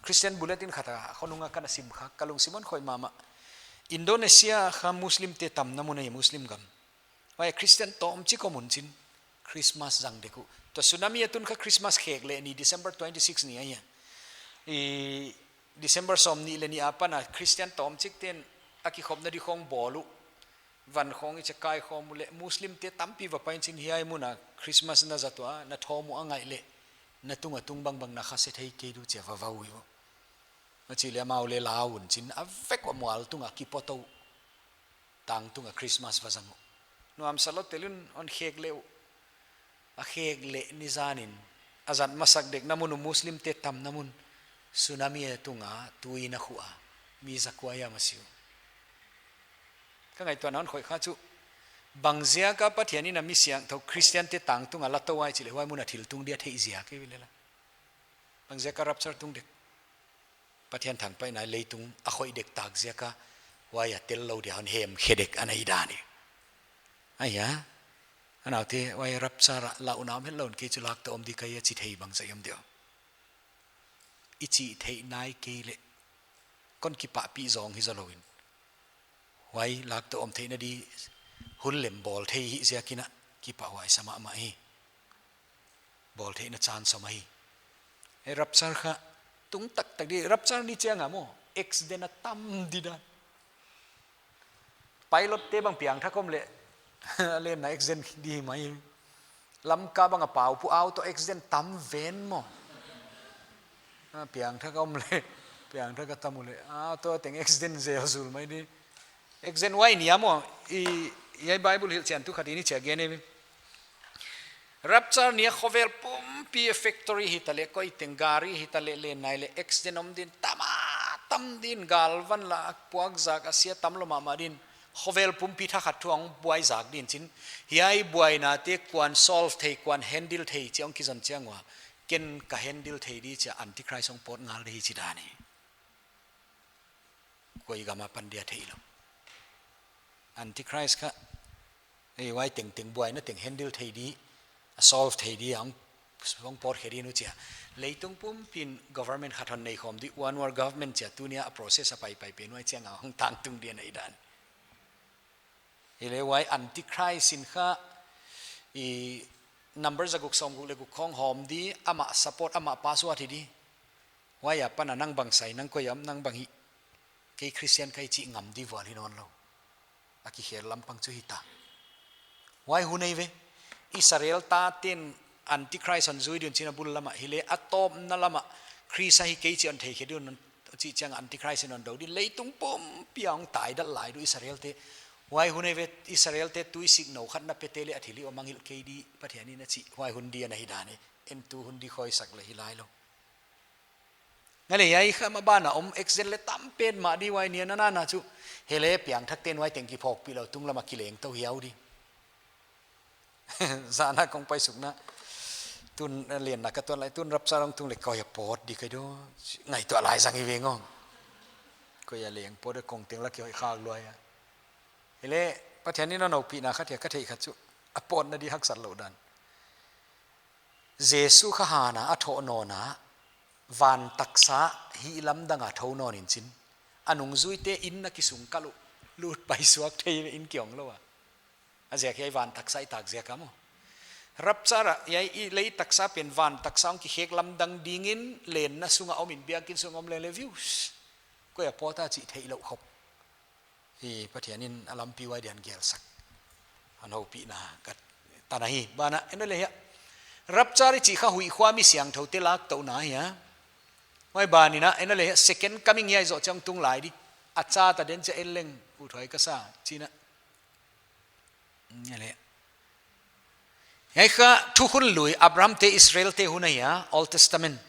Christian Bulletin khat a, khonung a ka na sim kha, ka lungsim hon khoih mahmah. Indonesia kha Muslim te tamna mun ahi, Muslim gam. Huai Christian tawmchik om un chin, Christmas zang dek uh. Tua tsunami a tun kha Christmas khek leh ni December twenty six ni ahi a. I December sawmnih leh nih apan a Christian tawmchik te'n a kikhopna di khong bawl uh. Van khong i chia kai khawm uleh Muslim te tampi va pai in chin hiai mun a Christmas na zat ua, na thawm uh a ngaih leh. Na tung a tung bangbang na kha se thei kei di uh chia va vau uh. A chih leh amau leng lau un chin a vek ua mual tung a kipo tou. tangtung a Christmas va zang uh. Nuamsa lou tel un hon khek leh uh. A khek leh ni zan in, a zat masak dek na mun uh Muslim te tam na mun, tsunami a tung a, tui na khu a, mi za kua hiam a si uh. Ka ngaihtuahna hon khoih kha chu, bangziak a Pathian in a mi siangthou Christian te tangtung a la tou ai chih leh huai mun a thil tung dia theih ziak ahi ve leh la. Bangziak a rapture tung dek. Pathian thangpaihna leitung a khoih dek tak ziak a, huai a tel lou dia hon hem khe dek ana hi dan hi. Ahi a, a naute huai rapture a lauhna om het lou in kei chu lak toh om di ka hi a chi thei bangzah i om diam. I chih theih nai kei leh, kon kipahpih zong hi zaw lou in. Huai lak toh om theihna di hun lem bawl thei hi ziak in a kipahhuai sa mahmah hi. Bawl theihna chance om ahi. E rapture kha tung taktak di, rapture ni chiang a maw, accident a tam di dan. Pilot te bang piangthak om leh, a lenna accident di mai. Lamka bang a pau pu auto accident tam ven maw. A piangthak om leh, piangthak a tam uleh, auto teng accident zel zul mai di. Accident huai ni a maw, i, hiai Bible hilhchiantu khat in hichi a gen e. Rapture ni a khovel pumpi a factory hi ta leh, koi teng gari hi ta leh, len nai leh, accident om din, tam a tam din, galvan la a puak zak a sia tam lou mahmah din, khovel pumpi thakhat thu a hong buai zak din chin. Hiai buaina te kuan solve thei, kuan handle thei chih hong kizon chiang ua, ken ka handle thei di chia Antichrist hong pawt ngal di hi chi dan hi. Koi gam a pan dia theih lou. Antichrist kha, ei huai tengteng buaina teng handle thei di, a solve thei di, hong, hong pawt khe di uh chia. Leitung pumpin government khat hon nei khawm di, one world government chia, tuni a process a paipai pen huai chiang a hong tangtung di ana hi dan. Hileh huai Antichrist in kha, i number zaguk sawmguk leh guk khong hawm di, amah support, amah password hi di. Huai a pan a nang bang sai, nang koi a om, nang bang hi. Kei Christian ka hi chih ngam di vual hi nawn lou. A kikhel lampang chu hi ta. Huai hun ahi ve. Israel taten Antichrist hon zui di un chin a bul lam a. Hileh a tawpna lam a Khrist ahi kei chih hon thei khe di un chih chiang Antichrist in hon dou di. Leitung pumpi a hong tai dal lai di uh Israel te. Huai hun ahi ve Israel te tuisik nou khat na pe te leh a thil hi om a ngilh kei di Pathian in a chih. Huai hun di ana hi dan hi. En tu hun di khoisak leh hi lai lou. Ngaleh hiai kha maban a om accident leh tam petmah di huai ni a na na na chu. Hileh piangthak ten huai teng kiphawkpih lou tung lam a kileng tou hiau di. Zan a kong paisuk na. Tun, eh, lenna ka tuan lai, tun rapture hong tung leh koi a pawt di ka hi diam. Ngaihtuah lai zang hi veng aw. Koi a leng pawt a kong teng la kihoih khak luai a. Hileh Pathian in a hon houpihna khat hi a ka theih khat chu. A pawtna di haksat lou dan. Jesu kha han a a thoh nawn a, van taksa hih lamdang a thou nawn in chin. A nungzuite inn a kisung kalh uh, lut paisuak thei ve in kiong lou a. A ziak hiai van taksa i tak ziak a maw. Rapture a, hiai i lei taksa pen van taksa hong kikhek lamdang dingin lenna sung a om in biakin sung a om leh leh views. Koi a pawt a chih theih lou khop. I Pathian in a lampi huai di'n gelsak. A hon houpihna ka tan ahi. Ban ah, en leh hia. Rapture i chih kha huihkhua mi siangthou te lak touhna hi a. Huai ban in a, en leh hia. Second coming hiai zoh chiang tung lai di. A cha ta den chia en leng, uh, thuai ka sa. Chih na. Nge leh. Hiai kha thukhun lui Abraham te Israel te hun ahi a, Old Testament.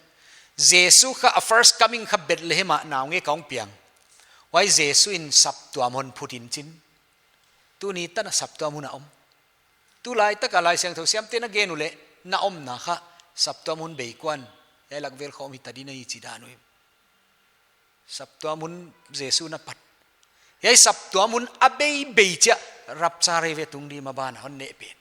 Jesu kha a first coming kha Bethlehem a naungek a hong piang. Huai Jesu in saptuam hon phut in chin. Tuni tan a saptuam hun a om. Tulai tak a Laisiangthou siamte'n a gen uleh na omna kha saptuam hun bei kuan. Hiai lak vel khawm hi ta di na hi chi dan uh. Saptuam hun Jesu na pat. Hiai saptuam hun a beibei chia rapture ve tung di maban a hon neh pen.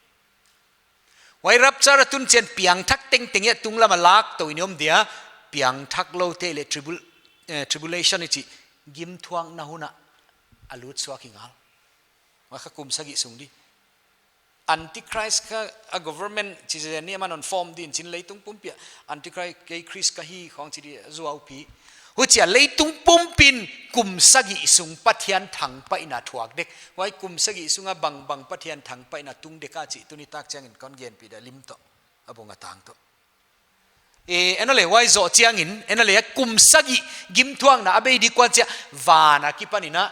Huai rapture a tun chiang piangthak tengteng hiai tung lam a lak tou in om dia, piangthak lou te leh tribul-, eh, tribulation i chih gimthuakna hun a a lut suak hi ngal. Huai kha kum sagih sung di. Antichrist kha a government chi zen ni aman hon form din chin leitung pumpi a. Antichrist kei Khrist ka hi khong chi di zuau pi. Huchia leitung pumpin kum sagih sung Pathian thangpaihna thuak dek. Huai kum sagih sung a bangbang Pathian thangpaihna tung dek a chih tuni tak chiangin kon genpih di lim toh. A bung a tang toh. E, en leh huai zoh chiangin, en leh kum sagih gimthuakna a bei di kuan chia van a kipan in a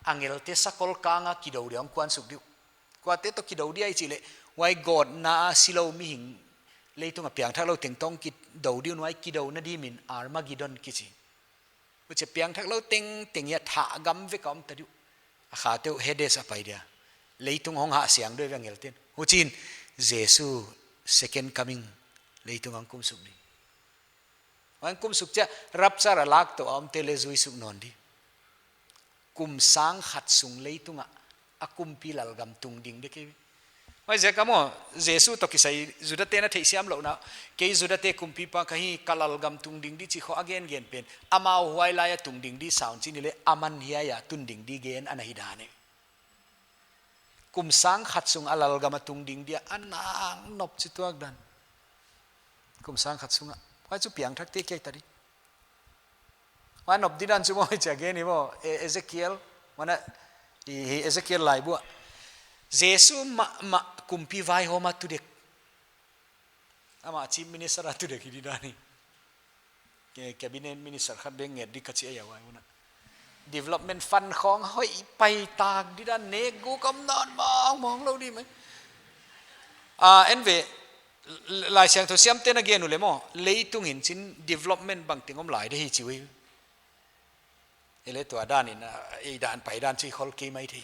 Angelte sakol kang a kidou dia hong kuan suk di uh. Kuate toh kidou dia i chih leh, huai gawtna a si lou mihing leitung a piangthak lou teng toh kidou di uh, huai kidouna di min Armageddon kichi. Huchia piangthak lou tengteng a thah gam vek a om ta di uh. A khate uh Hades a pai dia. Leitung hong hah siang di uh ve angelte'n. Huchiin Jesu second coming leitung a hong kum suk di. Hong kum suk chia rapture a lak toh a omte leh zui suk nawn di. Kum sang khat sung leitung a a kumpi lalgam tung ding di uh. Huaiziak a maw, Jesu toh kisai Judate'n a theihsiam louhna, kei Judate kumpipa ka hi, ka lalgam tung ding di chih khawng a gengen pen, amau huai lai a tung ding di sawn chin leh, aman hiai a tun ding di gen ana hi dan e. Kum sang khat sung a lalgam a tung ding dia a nang nop chi tuak dan. Kum sang khat sung a. Huai chu piangthakte kia ta di. Huai nop di dan chu maw, chia gen hi maw, E-, Ezekiel, mana, i, i Ezekiel laibu a. Jesu mahmah kumpi vaihawm a tu dek. Amah chief minister a tu dek hi di dan hi. Ke-, cabinet minister khat bek nget di ka chi a huai hun a. Development fund khawng hoih pai tak di dan, nek guk om nawn mawngmawng lou di mai. Ah, en ve, L-, Laisiangthou siamte'n a gen uh leh maw, leitung in chin development bangteng om lai di hi chi uh. Hileh tua dan in, ah, ei dan pai dan chu i khol kei maithei.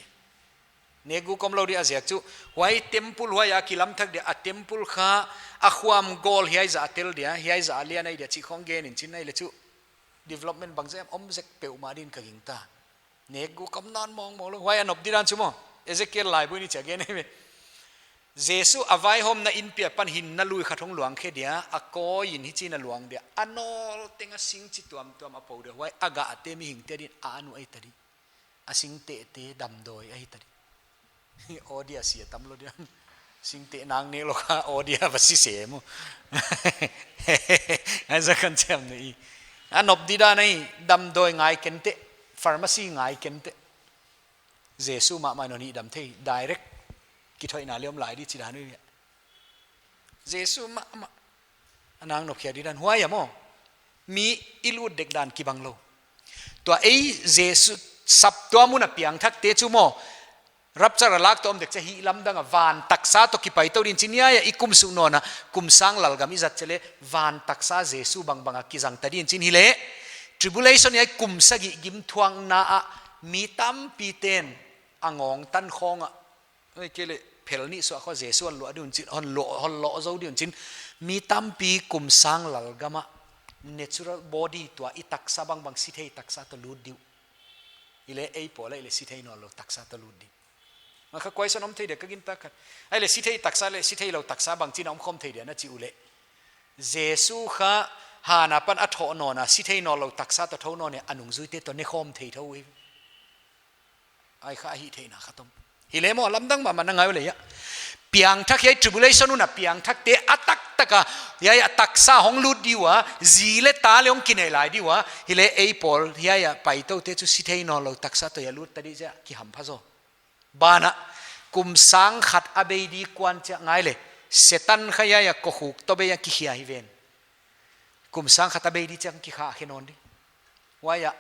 Nek guk om lou di a ziak chu, huai temple huai a kilamthak dia, a temple kha a khuam gol hiai zah a tel dia, hiai zah a lian ahi dia chih khawng gen in chin ahihleh chu development bangzah om zek peuhmah din ka gingta. Nek guk om nawn mawngmawng lou. Huai a nop di dan chu maw, Ezekiel laibu in i chia gen ahi ve. Jesu a vaihawmna inpi apan hinna lui khat hong luang khe dia, a kawi in hichi'n a luang dia, a nawl teng a sing chi tuamtuam a pou dia, huai a gahte mihingte din a an uh ahi ta di. A singtehte damdawi ahi ta di. Aw dia si a tam lou dia. Singteh nang nek lou kha, aw dia va si se maw. Huai zah kan chiam na i. A nop di dan ahi, damdawi ngai kei inteh, pharmacy ngai kei inteh. Jesu mahmah in hon hihdam thei, direct kithoihna leh om lai di chi dan uh ve. Jesu mahmah. A nang nop khia di dan huai a maw. Mi i lut dek dan kibang lou. Tua ei Jesu saptuam mun a piangthakte chu maw, rapture a lak toh om dek chia hi lamdang a van taksa toh kipai tou din chin hiai a i kum suk nawn a, kum sang lalgam i zat chia leh van taksa Jesu bangbang a kizang ta din chin hileh. Tribulation hiai kum sagih gimthuakna a mi tampite'n a ngawng tan khawng a, ei, kei leh phel nih suah khawng Jesu hon luah di un chin, hon luah, hon luah zou di un chin. Mi tampi kum sang lalgam a natural body tua i taksa bangbang sithei taksa toh lut di uh. Hileh ei pawl ahihleh sithei nawnlou taksa toh lut di. Mah kha question om thei dia ka gingta khat. Ahihleh sithei taksa leh sithei lou taksa bangchi'n a om khawm thei dia na chi uleh. Jesu kha han apan a thoh nawn a, sithei nawnlou taksa toh thou nawn a, a nungzuite toh ne khawm thei thou hi. Huai kha a hihtheihna khat om. Hileh maw, lamdang mahmah na ngai uleh hia. Piangthak hiai tribulation hun a piangthakte a taktak a, hiai a taksa hong lut di ua, zi leh ta leh hong kineih lai di ua, hileh ei pawl hiai a paitoute chu sithei nawnlou taksa toh a lut ta di chia kihampha zaw. Banah, kum sang khat a bei di kuan chia ngai leh, Setan kha hiai a kokhuk toh bei a kikhia hi ven. Kum sang khat a bei di chiang kikhah khe nawn di. Huai a,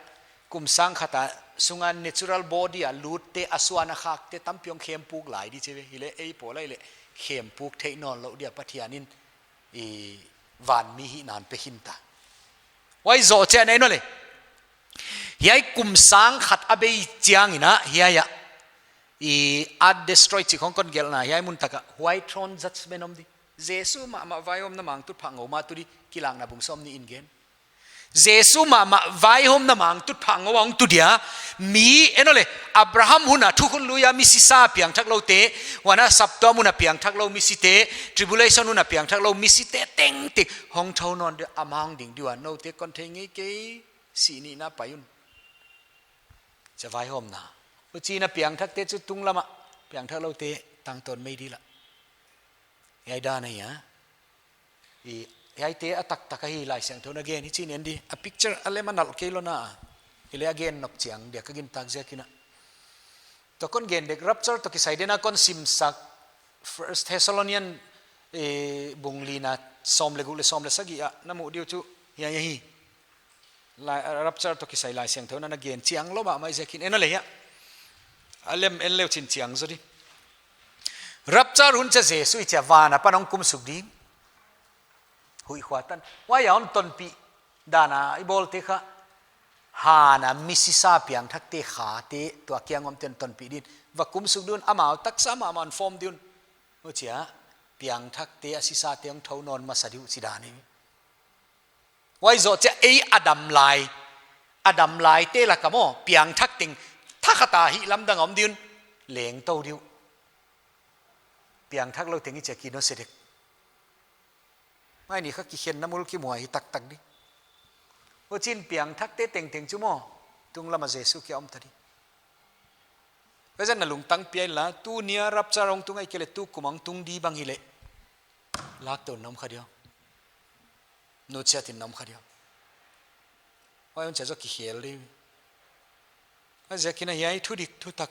kum sang khat a sunga natural body a lutte a suan a khakte tampi hong khempuk lai di chi ve. Hileh ei pawl ahihleh khempuk theih nawnlou dia Pathian in i vanmi hihna hon pe khin ta. Huai zoh chiang nei nawn leh. Hiai kum sang khat a bei chiang in a, hiai a. I a destroy chih khawng kon gelhna, hiai mun tak a, white throne judgment om di. Jesu mahmah vaihawmna mangtutphah ngou mah tu di, Kilakna bung sawmnih in gen. Jesu mahmah vaihawmna mangtutphah ngou a hong tu dia, mi, en uleh, Abraham hun a thukhun lui a misisa piangthak loute, huan a saptuam hun a piangthak lou misite, tribulation hun a piangthak lou misite tengteng, hong thou nawn dia a mang ding di ua, noute kon thei ngei kei, sih nihna pai un. Chia vaihawmna. Huchi'n a piangthakte chu tunglam a, piangthak loute tangtawn mei di la. Hiai dan ahi a. I, hiaite a taktak ahi Laisiangthou in a gen, hichi'n en di. A picture a lem a nalh kei lou na. Hileh a gen nop chiang dia ka gingta ziak in a. Tua kon gen dek rapture toh kisai den a kon simsak First Thessalonian, eh, bung lina sawm leh guk leh sawm leh sagih a na muh di uh chu hiai ahi. Lai, rapture toh kisai Laisiangthou in a gen chiang lou mahmah ziak in en uleh hia. A lem en leu chin chiang zaw di. Rapture hun chia Jesu i chia van apan hong kumsuk ding. Huih khua tan. Huai a hon tonpih dan a i bawlte kha. Han a mi sisa piangthakte khate tua kiang omte'n tonpih din. Va kumsuk ding un amau taksa mahmah hon form ding un. Huchia piangthakte a sisate hong thou nawn masa ding uh chi dan hi. Huai zoh chia ei a dam lai. A dam laite lak ah maw, piangthak teng thakhat a hih lamdang a om ding un, leng tou ding uh. Piangthak lou teng i chia ki no se dek. Mai ni kha kikhenna mul kimuh hi taktak di. Huchiin piangthakte tengteng chu maw, tunglam a Jesu kia om ta di. Huaiziakin na lungtang pia inla, tuni a rapture hong tung ahihkeileh tukum a hong tung di bang hileh. Lak tou na om kha diam. Nutsiat in na om kha diam. Huai hun chia zaw kikhel di. Huaiziakin hiai thudik thutak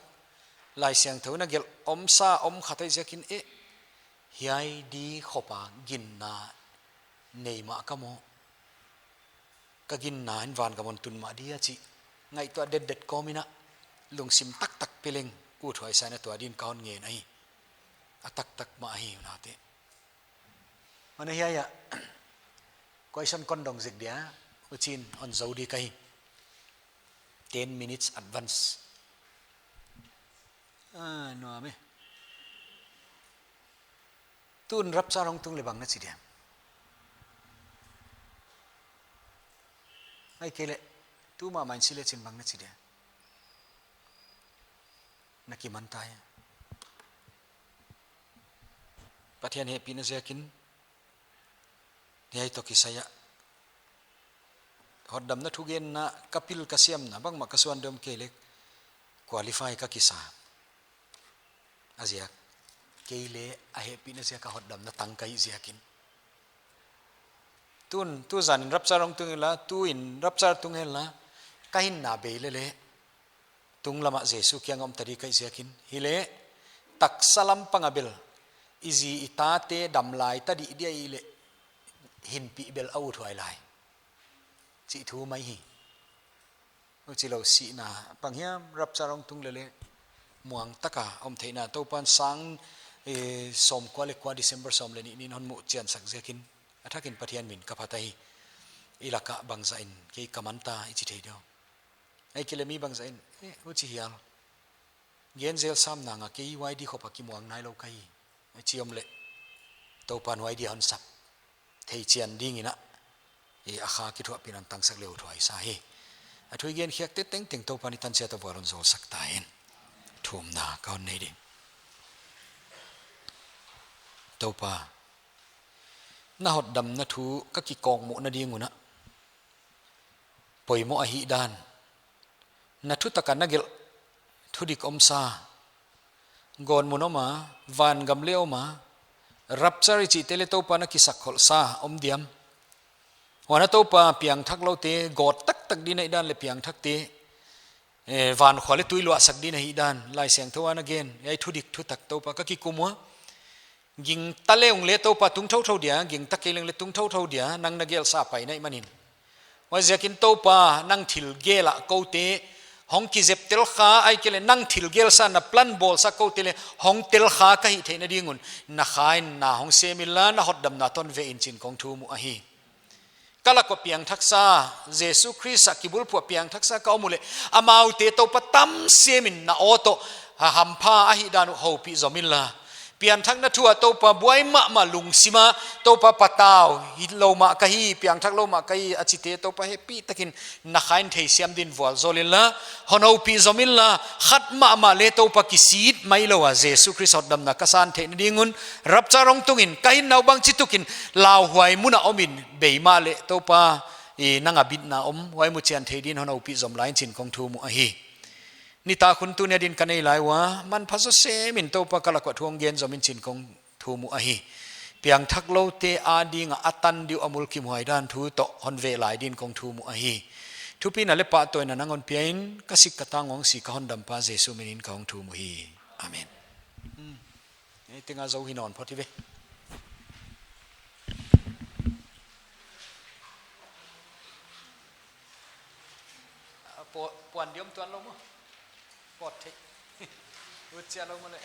Laisiangthou in a gelh omsa om khat ahihziakin eh. Hiai di khop a ginna nei mah ka maw. Ka ginna in vangam hon tun mah di a chih. Ngaihtuah detdet kawm in a lungsim taktak pe leng uthuai sa in a tua din ka hon ngen ahi. A taktak mah ahi unaute. Huan hiai a, question kon dong zek dia, huchiin hon zou di ka hi. Ten minutes advance. Ah, nuam e. Tun rapture hong tung leh bang na chi dia. Ahihkeileh, tu mahmah in si leh chin bang na chi dia. Na kiman ta hia. Pathian hehpihna ziakin, hiai toh kisai a hotdamna thugenna ka pil ka siamna bangmah ka suan deuh kei leh qualify ka kisa. A ziak, kei leh a hehpihna ziak a hotdamna tang ka hih ziakin. Tun, tu zan in rapture hong tung inla, tu in rapture tung henla, ka hinna bei leh leh, tunglam a Jesu kiang om ta di ka hih ziakin. Hileh, taksa lampang a bel, i zi i tate dam lai ta di dia hileh, hinpih bel a uthuai lai. Chih thu mai hi. Huchilou sihna, bang hiam rapture hong tung leh leh, muang taka om theihna Toupan sang, eh, sawmkua leh kua December sawm leh nih ni in hon muh chiansak ziakin, a thakin Pathian min ka phat ahi. I lak ah bangzah in, kei ka man ta i chi thei diam. Ahihkeileh mi bangzah in, eh, huchi hial. Gen zel sam nang a kei huai di khop a kimuang nailou ka hi. Chi om leh, Toupan huai di hon sap. Theichian dingin a, i a kha kithuahpih in hon tangsak leh uthuai sa hi. A thu i gen khiakte tengteng Toupan i tan chiat a vual hon zawlsak ta hen. Thumna ka hon nei ding. Toupa, na hotdamna thu ka kikawkmuhna ding un a. Poimoh ahihdan. Na thutak a na gelh thudik omsa. Gawtmun om a, vangam leh om a, rapture i chihte leh Toupa na kisakkholhsa om diam. Huan a Toupa piangthakloute, gawt taktak ding ahihdan leh piangthakte, eh, vankhua leh tui luahsak ding ahihdan, Laisiangthou a na gen, hiai thudik thutak Toupa ka kikum ua. Gingta leng leh Toupa tung thouthou dia, gingta kei leng leh tung thouthou dia, nang na gelsa pai na hih manin. Huaiziakin Toupa nang thil gel a koute, hong kizep tel kha, ahihkeileh nang thil gelsa na plan bawlsa koute leh, hong tel kha ka hih theihna ding un, na kha in na hong sem inla, na hotdamna toh hon veh in chi'n kong thum uh ahi. Ka lak ua piangthaksa, Jesu Khrist a kibulphuh a piangthaksa ka om uleh, amaute Toupa tam sem in na aw toh, ha hampha ahihdan uh houpih zom inla. Pianthakna thu a Toupa buai mahmah lungsim a, Toupa patau, hitlou mah ka hi, piangthak lou mah ka hi, a chihte Toupa hehpihtakin na kha in theisiam dingin vualzawl inla, hon houpih zom inla, khat mahmah leh Toupa kisit mailou a, Jesu Khrist hotdamna ka san theihna ding un, rapture hong tung in, ka hinna uh bangchituk in, lauhuai mun a om in, bei mahleh Toupa, i nang a bitna om, huai muchian thei dingin hon houpih zom lai in chi'n kong thum uh ahi. Nitak hun tuni a din ka nei lai ua, manpha zaw sem in Toupa ka lak ua thu hong gen zom in chi'n kong thum uh ahi. Piangthakloute ading a a tan ding uh a mulkimhuai dan thu toh hon veh lai dingin kong thum uh ahi. Thupina leh pahtawina nang hon pia in, ka sik ka tang hong si ka hondampa Jesu min in ka hong thum uhi. Amen. Hmm. Ei, teng a zou hi nawn phot hi ve. A, pu-, puan diam tuan lou maw. Pawt thei. Sia lou maw leh.